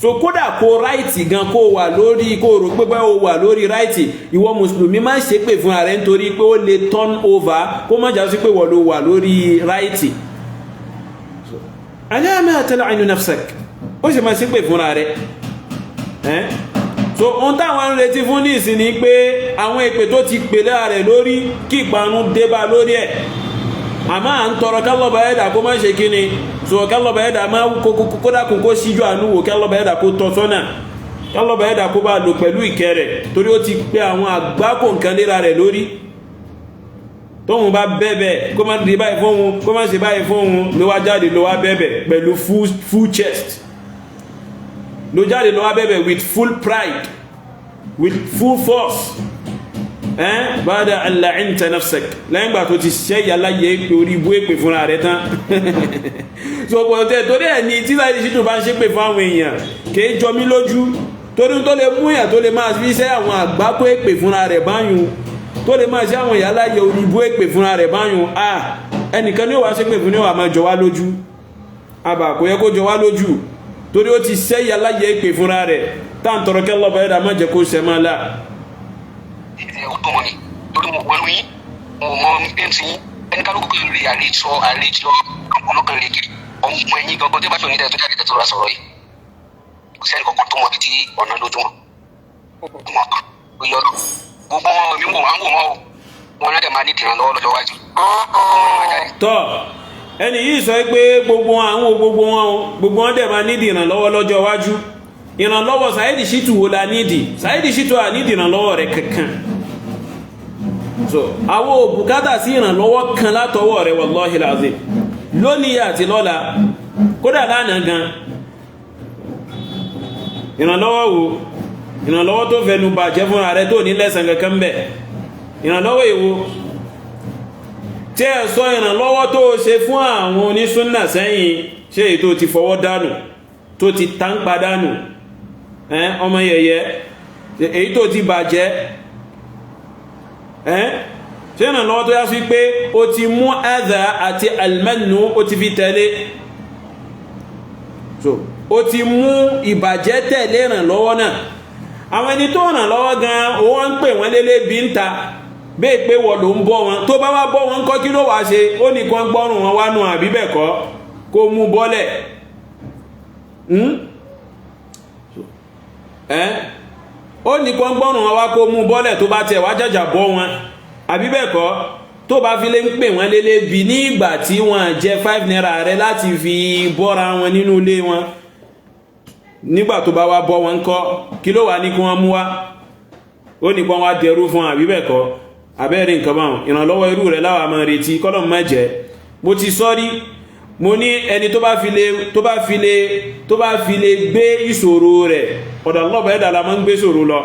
So kódà kó right gan, kó wà lórí, kó rò pé báwo wà lórí right, ìwọ mùsùlùmí má ṣépè fúnra rẹ̀, nítorí pé ó lè turn over, kó má já sí pé wọ́n ló wà lórí right. Ala ma tal'anu nafsak, ó sì máa ṣépè fúnra rẹ̀ ẹ́. So ohun táwọn ń retí fún ní ìsìn ni pé àwọn èpè tó ti pè lára rẹ̀ lórí, kí ìparun dé bá lórí ẹ̀. Àmọ́ à ń tọrọ kálọ̀bà ẹ̀dà kó má ṣe kíni, so kálọ̀bà ẹ̀dà má kó dákun, kó síjú àánú wò, kálọ̀bà ẹ̀dà kó tọ́ sọ́nà, kálọ̀bà ẹ̀dà kó bá lò pẹ̀lú ìkẹ́ rẹ̀, torí ó ti pé àwọn àgbákò nǹkan léra rẹ̀ lórí. Tóun bá bẹ̀bẹ̀ kó má di báyìí fóun, kó má ṣe báyìí fóun, ló wá jáde, ló wá bẹ̀bẹ̀ pẹ̀lú full chest, ló jáde, ló wá bẹ̀bẹ̀ with full pride, with full force. Bada an la'inta nafsak, lẹ́yìn gbà tó ti ṣẹ́ yàrá yẹ pé orí ibú èpè fúnra rẹ̀ tán. So pọ̀ tẹ́ torí ẹ̀ ní tí Saheed Shittu bá ń ṣépè fún àwọn èèyàn, kìí jọ mí lójú, torí tó lè mú yàn tó lè máa fi ṣẹ́ àwọn àgbákò èpè fúnra rẹ̀ báyùn, tó lè máa ṣe àwọn yàrá yẹ orí ibú èpè fúnra rẹ̀ báyùn, ah, ẹnìkan ní ó wá ṣépè fún ní ó wá máa jọ wá lójú. Àbà kò yẹ kó jọ wá lójú, torí ó ti ṣẹ́ yàrá yẹ èpè fúnra rẹ̀. Tá à ń tọrọ kẹ́ lọ́ba ẹ̀dá má jẹ́ kó ṣẹ́ máa là. Ẹ ó dùn mọ́ mi torí mo pẹ̀lú yín, mo mọ mc yín, ẹni kálukú kan lè àlejò àlejò ọlọ́kan lè kiri ọmọ ẹ̀yìn gangan tí bá ṣòyìn tẹ̀ tó jáde tẹ̀ tó ra sọ̀rọ̀ yìí. Kò sẹ́ni kankan tó mọ ibi tí ọ̀nà lójú wọn mọ̀ ó yọ lọ gbogbo wọn. Mi wò wọn, wò wọn o, wọn náà dẹ̀ máa ní ìdìrànlọ́wọ́ lọ́jọ́ iwájú. Tọ́ ẹni yìí sọ pé gbogbo àwọn, gbogbo wọn o, gbogbo wọn dẹ̀ máa nídìí ìrànlọ́wọ́ lọ́jọ́ iwájú. Ìrànlọ́wọ́ Saheed Shittu wo la nídìí? Saheed Shittu à nídìí ìrànlọ́wọ́ rẹ̀ kankan. So àwọn òbúkátà sí ìrànlọ́wọ́ kan látọwọ́ rẹ̀, wallahi lazim, lónìí àti lọ́la, kódà lánàá gan. Ìrànlọ́wọ́ wo? Ìrànlọ́wọ́ tó fẹnu bàjẹ́ fúnra rẹ̀ tó ní lẹ́sàn kankan bẹ̀, ìrànlọ́wọ́ èwo tí ẹ sọ? Ìrànlọ́wọ́ tó ṣe fún àwọn onísúnnà sẹ́yìn, ṣé èyí tó ti fọwọ́ dànù, tó ti tánpa dànù, ọmọ yẹ̀yẹ́, èyí tó ti bàjẹ́, ṣé ìrànlọ́wọ́ tó yá sí pé ó ti mú adha àti almanu, ó ti fi tẹ̀lé, so ó ti mú ìbàjẹ́ tẹ̀lé ìrànlọ́wọ́ náà? Àwọn ẹni tó ràn lọ́wọ́ gan, wọ́n ń pè wọ́n lélé bí ń ta bẹ́ẹ̀ pé wọ́n ló ń bọ́ wọn. Tó bá wá bọ́ wọn kọ́, kí ló wàá ṣe? Ó nìkan gbọ́rùn wọn wánu, àbí bẹ́ẹ̀ kọ́, kó mú bọ́lẹ̀ ẹ́. Ó nìkan gbọ́rùn wọn wá, kó mú bọ́lẹ̀. Tó bá tiẹ̀ wá jàjà bọ́ wọn, àbí bẹ́ẹ̀ kọ́, tó bá fi lè ń pè wọ́n lélé bí ní ìgbà tí wọ́n jẹ ₦5 rẹ láti fi bọ́ra wọn nínú ilé wọn, nígbà tó bá wá bọ́ wọn kọ́, kí ló wà ní kí wọ́n mú wá? Ó ní kí wọ́n wá dẹrú fún, àbí bẹ́ẹ̀ kọ́? Abẹ́rẹ́ nǹkan báwọn, ìrànlọ́wọ́ irú rẹ̀ láwa máa retí, kọ́lọ̀ má jẹ́. Mo ti sọ́rí, mo ní ẹni tó bá fi lè gbé ìṣòro rẹ̀ ọ̀dọ̀ lọ́bàá ẹ̀dà la máa ń gbé ìṣòro lọ.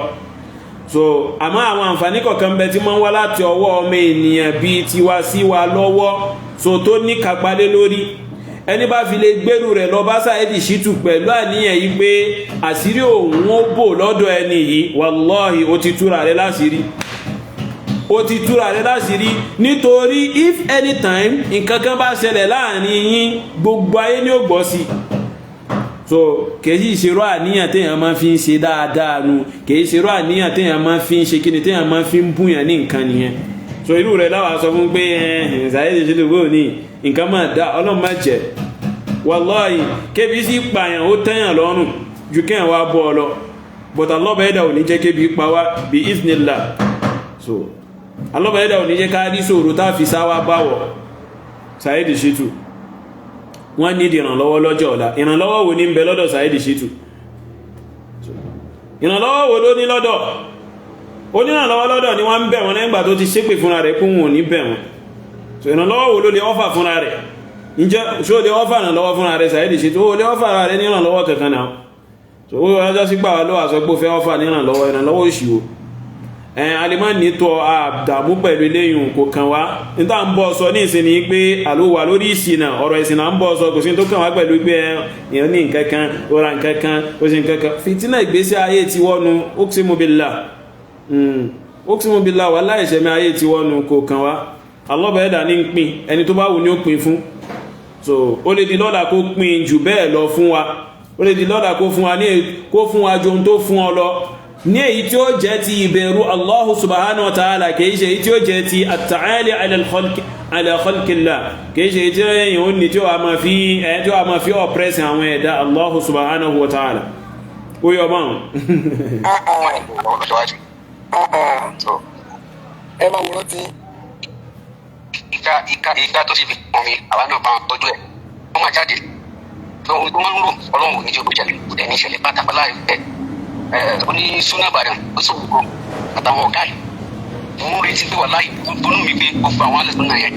So àmọ́ àwọn àǹfààní kọ̀ọ̀kan bẹ tí máa ń wá láti ọwọ́ ọmọ ènìyàn bíi tiwa sí wa lọ́wọ́, so tó ní kápálé lórí. Ẹni bá fi lè gbèrú rẹ̀ lọ bá Saheed Shittu pẹ̀lú àníyàn yìí pé àṣírí òun ó bò lọ́dọ̀ ẹni yìí, wàláhì, ó ti túra rẹ̀ láṣìírí, ó ti túra rẹ̀ láṣìírí, nítorí if anytime nǹkan kan bá ṣẹlẹ̀ láàrin yín, gbogbo ayé ni ó gbọ́ sí. So kìí ṣerú àníyàn téèyàn máa fi ń ṣe dáadáa nu, kìí ṣerú àníyàn téèyàn máa fi ń ṣe kíni, téèyàn máa fi ń búyàn ní nǹkan nìyẹn. So irú rẹ̀ láwa sọ fún pé ẹ Saheed Shittu bò ní nǹkan máa dá, Ọlọ́run má jẹ́. Wàláhì, kébi sí pààyàn, ó tẹ́yàn lọ́rùn ju kéèyàn wá bọ́ ọ lọ, but Allah ẹ̀dá ò ní jẹ́ kébi pa wá, bí iznillah. So Alọ́bàá ò ní jẹ́ ká rí ṣòro tá fi sáwá báwọ̀. Saheed Shittu, wọ́n ní ìrànlọ́wọ́ lọ́jọ́ ọ̀la. Ìrànlọ́wọ́ wo ní ń bẹ lọ́dọ̀ Saheed Shittu? Ìrànlọ́wọ́ wo ló ní lọ́dọ̀? Onírànlọ́wọ́ lọ́dọ̀ ni wọ́n ń bẹ̀ wọ́n lẹ́yìn ìgbà tó ti ṣépè fúnra rẹ̀ kún wọn ò ní bẹ̀ wọ́n. So ìrànlọ́wọ́ wo ló lè ọ́fà fúnra rẹ̀? Ǹjẹ́ ṣó lè ọ́fà ìrànlọ́wọ́ fúnra rẹ̀, Saheed Shittu? Ó lè ọ́fà rẹ̀ ní ìrànlọ́wọ́ kankan náà. So ó ọjọ́ sí gbà wá lọ́wọ́ àsọ pé ó fẹ́ ọ́fà ní ìrànlọ́wọ́, ìrànlọ́wọ́ òṣìwò ẹn alimọ́ nítọ́ àdàmú pẹ̀lú eléyìn kò kàn wá. Níta ń bọ́ sọ ní ìsinmi pé àló wà lórí ìṣìnà, ọ̀rọ̀ ìṣìnà ń bọ́ sọ, kò sí tó kàn wá pẹ̀lú pé èèyàn ní nǹkan kan, ó ra nǹkan kan, ó ṣe nǹkan kan. Fìtínà ìgbésí ayé ti wọ́nu, uqsimu billah, uqsimu billah, wà láìṣẹ̀mí ayé ti wọ́nu, kò kàn wá. Alọ́bẹ̀ẹ́dà ní ń pín ẹni tó bá wù ní ó pín fún. So ó lè di lọ́la kó pín jù bẹ́ẹ̀ lọ fún wa, ó lè di lọ́la kó fún wa ní kó fún wa ju ohun tó fún ọ lọ, ní èyí tí ó jẹ́ ti ìbẹ̀rù Allahu subhanahu wa ta'ala, kìí ṣe èyí tí ó jẹ́ ti at-ta'ali ala khalqillah, kìí ṣe èyí tí èyàn ó ní tí ó a máa fi ẹ̀ tí ó a máa fi oppress àwọn ẹ̀dá Allahu subhanahu wa ta'ala. Ó yọ mọ́. Ọjọ́ iwájú. So Ẹ máa wòrán tí. Ìka ìka ìka tó sì fi pọn mi, àwa náà bá wọn tọ́jú ẹ̀, wọ́n máa jáde tó tó wọ́n ń rò. Ọlọ́run ò ní jẹ́ kó jẹlẹ̀, kò dẹ̀ ní ìṣẹ̀lẹ̀ pátápátá ẹ̀ ẹ̀ ó ní súnà Ìbàdàn, ó sì wù àtàwọn ọ̀gá ẹ̀. Mo ń retí pé wà láì gbónú mi pé gbogbo àwọn alẹ́ súnà yẹn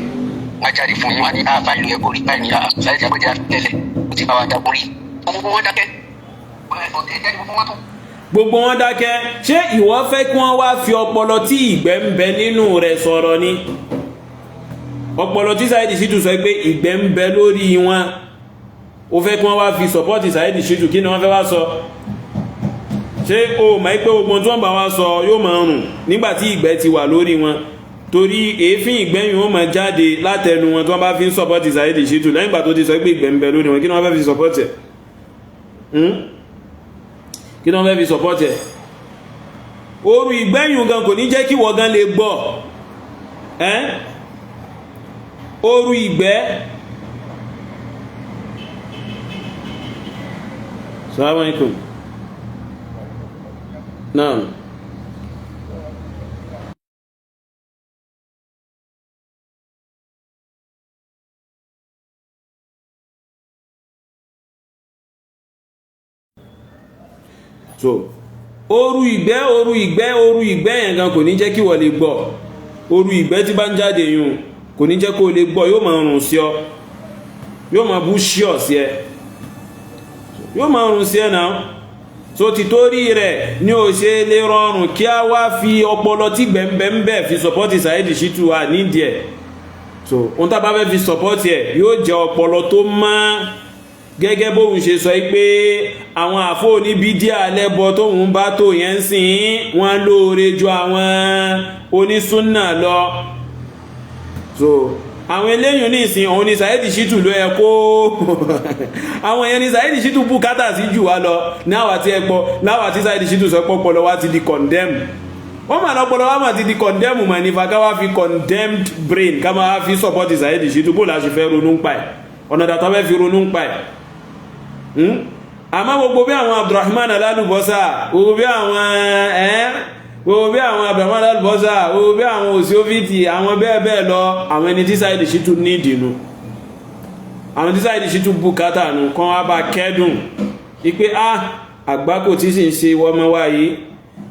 wọ́n jáde fún yín, wá ní àbá ìlú ẹ̀ kò rí báyìí ní àṣàyẹ̀ jágbéjà tẹ́lẹ̀, ó ti bá wa dàgbò rí. Gbogbo wọn dákẹ́ ẹ̀ jáde, gbogbo wọn tó Gbogbo wọn dákẹ́. Ṣé ìwọ fẹ́ kí wọ́n wá fi ọpọlọ tí ìgbẹ́ ń bẹ nínú rẹ̀ sọ̀rọ̀ ni? Ọpọlọ tí Saheed Shittu sọ pé ìgbẹ́ ń bẹ lórí wọn, ó fẹ́ kí wọ́n wá fi support Saheed Shittu, kí ni wọ́n fẹ́ wá sọ? Ṣé o mọ̀ pé gbogbo tí wọ́n bá wá sọ yóò máa rùn nígbà tí ìgbẹ́ ti wà lórí wọn? Torí èéfín ìgbẹ́yìn ó máa jáde látẹnu wọn tí wọ́n bá fi ń support Saheed Shittu lẹ́yìn ìgbà tó ti sọ pé ìgbẹ́ ń bẹ lórí wọn. Kí ni wọ́n fẹ́ fi support ẹ̀? Kí ni wọ́n fẹ́ fi support ẹ̀? Oru ìgbẹ́yìn gan kò ní jẹ́ kí wọ́n gan lè gbọ́ ẹ́ oru ìgbẹ́. Salamu alaikum. Naam. So oru ìgbẹ́, oru ìgbẹ́, oru ìgbẹ́ yẹn gan kò ní jẹ́ kí wọ́n lè gbọ́. Oru ìgbẹ́ tí bá ń jáde yun kò ní jẹ́ kó lè gbọ́, yóò máa rùn sí ọ, yóò máa bú ṣíọ̀ sí ẹ, yóò máa rùn sí ẹ náà. So ti torí rẹ̀ ní ó ṣe lè rọrùn kí a wá fi ọpọlọ tí gbẹ̀ǹbẹ̀ǹbẹ̀ fi support Saheed Shittu wà nídìí ẹ̀. So ohun tá a bá fẹ́ fi support ẹ̀ yóò jẹ́ ọpọlọ tó mọ́, gẹ́gẹ́ bóun ṣe sọ pé àwọn àfó ní bídíà lẹ́bọ tóun bá tó yẹn ń sìn wọ́n lóore ju àwọn onísúnnà lọ. So àwọn eléyìn ní ìsìn òun ni Saheed Shittu ló yẹ kó àwọn èèyàn ni Saheed Shittu bùkátà sí jù wá lọ ní àwà tí ẹ gbọ́ láwà tí Saheed Shittu sọ pọ́pọ́lọ wá ti di condemn. Wọ́n mà lọ́pọ̀lọ́ wá mà ti di condemn mà nífa ká wá fi condemned brain ká máa fi support Saheed Shittu. Bó la ṣe fẹ́ ronú ń pa ẹ̀? Ọ̀nà dàtọ́ fẹ́ fi ronú ń pa ẹ̀? Àmọ́ gbogbo bí àwọn Abdulrahman Alálùbọ́sà, gbogbo bí àwọn ẹ́ gbogbo bí àwọn Abdulrahman Alálùbọ́sà, gbogbo bí àwọn Òsíófìtì, àwọn bẹ́ẹ̀ bẹ́ẹ̀ lọ, àwọn ẹni tí Saheed Shittu ní ìdìnnú, àwọn tí Saheed Shittu bùkátà nù kan wá bá kẹ́dùn ipé a àgbákò tí sì ń ṣe ìwọ ọmọ wa yìí,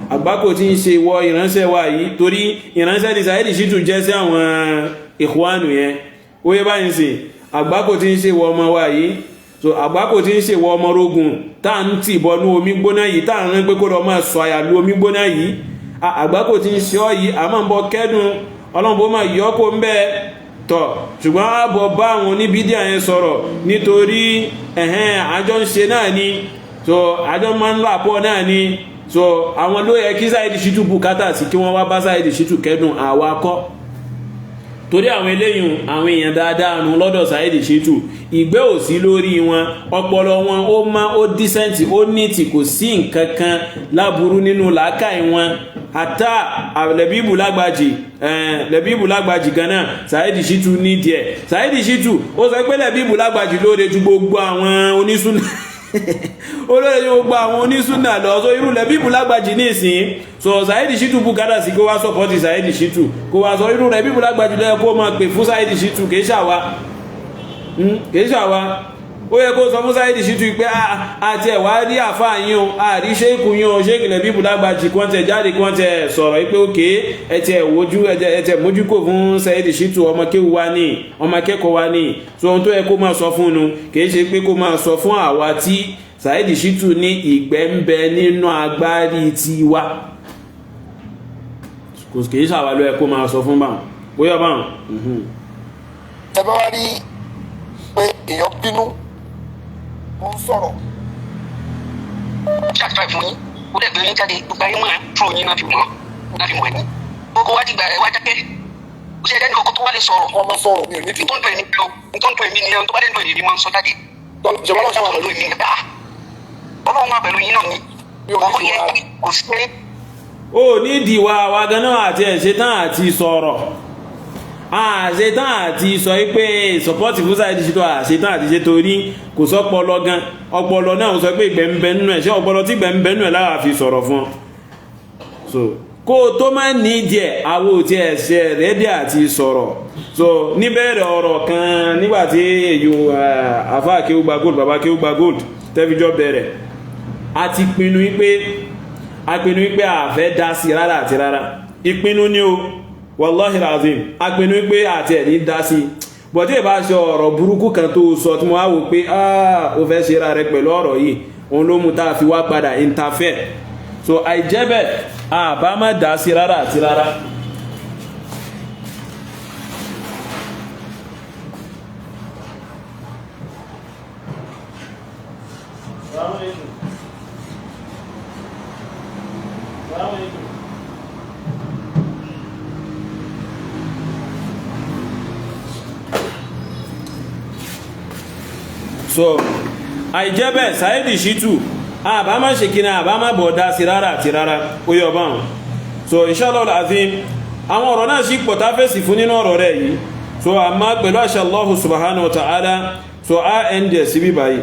àgbákò tí ń ṣe ìwọ ìránṣẹ́ wa yìí, torí ìránṣẹ́ ni Saheed Shittu jẹ́ sí àwọn ìkwánù yẹn. Ó yẹ báyìí sìn, àgbákò tí ń ṣe ìwọ ọmọ wa yìí, so àgbákò tí ń ṣe ìwọ ọmọ rogun tá à ń tì bọnú omi gbóná yìí, tá à ń rán pé kó lọ máa sọ àyàlú omi gbóná yìí, àgbákò tí ń ṣe ọ yìí, àmọ́ ń bọ kẹ́dùn, Ọlọ́run bó máa yọ kó ń bẹ́ẹ̀ tọ̀. Ṣùgbọ́n àbọ̀ bá àwọn oníbídíà yẹn sọ̀rọ̀ nítorí ẹ̀hẹ́n àjọ ń ṣe náà ni, so àjọ máa ń làpọ̀ náà ni. So àwọn ló yẹ kí Saheed Shittu bùkátà sí, kí wọ́n wá bá Saheed Shittu kẹ́dùn, àwa kọ́. Torí àwọn eléyìn, àwọn èèyàn dáadáa nù lọ́dọ̀ Saheed Shittu, ìgbẹ́ ò sí lórí wọn, ọpọlọ wọn ó má, ó decent, ó neat, kò sí nǹkan kan láburú nínú làákàyè wọn. Àtà Lẹ́bíbù Lágbàjì, Lẹ́bíbù Lágbàjì gan-an, Saheed Shittu ní díẹ̀. Saheed Shittu ó sọ pé Lẹ́bíbù Lágbàjì lóore ju gbogbo àwọn onísúnà. Olóore ju gbogbo àwọn onísúnà lọ. So irú Lẹ́bíbù Lágbàjì ní ìsìn, so Saheed Shittu bùkátà sí kó wá support Saheed Shittu, kó wá sọ irú Lẹ́bíbù Lágbàjì lẹ́yìn kó máa pè fún Saheed Shittu. Kìí ṣàwa, kìí ṣàwa. Ó yẹ kó sọ fún Saheed Shittu pé àti ẹ̀wà rí àfáà yín o, àrí ṣéèkù yín o, ṣéèkù Lẹ́bíbù Lágbàjì, kí wọ́n tẹ̀ jáde, kí wọ́n tẹ̀ sọ̀rọ̀ pé òkè ẹ tiẹ̀ wojú, ẹ tiẹ̀ mójú kò fún Saheed Shittu, ọmọ kéwu wa ní, ọmọ akẹ́kọ̀ọ́ wa ní. So ohun tó yẹ kó máa sọ fún un, kìí ṣe pé kó máa sọ fún àwa tí Saheed Shittu ní ìgbẹ́ ń bẹ nínú agbárí tiwa. Kò kìí ṣàwa ló yẹ kó máa sọ fún báwọn bóyá báwọn. Ẹ bá wá rí pé èèyàn bínú, ó ń sọ̀rọ̀. Ṣàtúnṣe fún yín, ó dẹ̀ gbé yín jáde, gbogbo ayé mọ̀ ẹ́ fún yín náà fi mọ̀ náà fi mọ̀ ẹ́ ní. Gbogbo wa ti gbà ẹ wá jákẹ́, kò sí ẹ̀dá ní kókó tó wá lè sọ̀rọ̀. Wọ́n máa sọ̀rọ̀, mi ò nídìí. Tó ń dùn èmi lọ, tó ń dùn èmi nìyẹn, tó bá dé dùn èmi máa ń sọ jáde. Ìjọba náà ṣàwọn tó ń dùn èmi nìyẹn. Ọlọ́run wà pẹ̀lú yín náà ni. Mi ò kò nídìí yẹ wa. Kò sí pé Ó nídìí wa. Àwa gan náà àti ẹ̀ ṣetán àti sọ̀rọ̀, àṣetán àti sọ pé support fún Saheed Shittu, àṣetán àti ṣe, torí kò sọpọlọ gan. Ọpọlọ náà ó sọ pé ìgbẹ́ ń bẹ nínú ẹ̀. Ṣé ọpọlọ tí ìgbẹ́ ń bẹ nínú ẹ̀ lára fi sọ̀rọ̀ fún ọ? So kó o tó má nídìí ẹ̀, àwo ò tiẹ̀ ṣe ready àti sọ̀rọ̀. So níbẹ̀rẹ̀ ọ̀rọ̀ kan, nígbà tí èyí àfa Akéwùgbà Gold, bàbá Akéwùgbà Gold tẹ́fíjọ́ bẹ̀rẹ̀, a ti pinnu wípé, a pinnu wípé a fẹ́ dá sí rárá àti rárá. Ìpinnu ni o, wallahi azim, a pinnu wípé àti ẹ̀ ní dá sí bọ̀dé. Ìbá ṣe ọ̀rọ̀ burúkú kan tó sọ tí mo wá wò pé ó fẹ́ ṣe ra rẹ pẹ̀lú ọ̀rọ̀ yìí, òun ló mú tá a fi wá padà interfere. So àìjẹ́ bẹ́ẹ̀, a bá má dá sí rárá àti rárá. Assalamu alaikum. Assalamu alaikum. So àìjẹ́ bẹ́ẹ̀, Saheed Shittu, àbá má ṣe kí ni, àbá má bọ̀ dá sí rárá àti rárá. Ó yọ báwọn. So inshallah azim, àwọn ọ̀rọ̀ náà sì pọ̀ tá fèsì fún nínú ọ̀rọ̀ rẹ̀ yìí. So àmọ́ pẹ̀lú àṣà Allahu subhanahu wa ta'ala, so a end ẹ̀ síbí báyìí.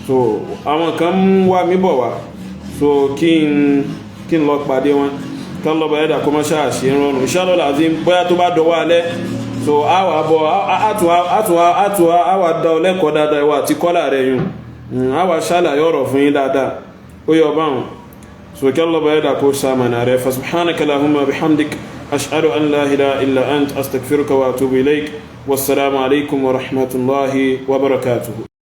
So àwọn kan ń wá mí bọ̀ wá, so kí n lọ pàdé wọn kán lọ bẹ̀rẹ̀ dà kó má ṣáà ṣe ń rọrùn. Inshallah azim, bóyá tó bá dọwọ́ alẹ́, so a wà bọ̀, àtún a wà dá ọ lẹ́kọ̀ọ́ dáadáa, ìwà àti kọ́là rẹ̀ yùn, a wà ṣàlàyé ọ̀rọ̀ fún yín dáadáa. Ó yọ báwọn. So kí Allah bẹ̀rẹ̀ dà kó sàmànà rẹ̀. Fa subhanaka allahumma bihamdik, ashhadu an la ilaha illa ant, astaghfiruka wa atubu ilaik. Wassalamu alaikum wa rahmatullahi wa barakatuhu.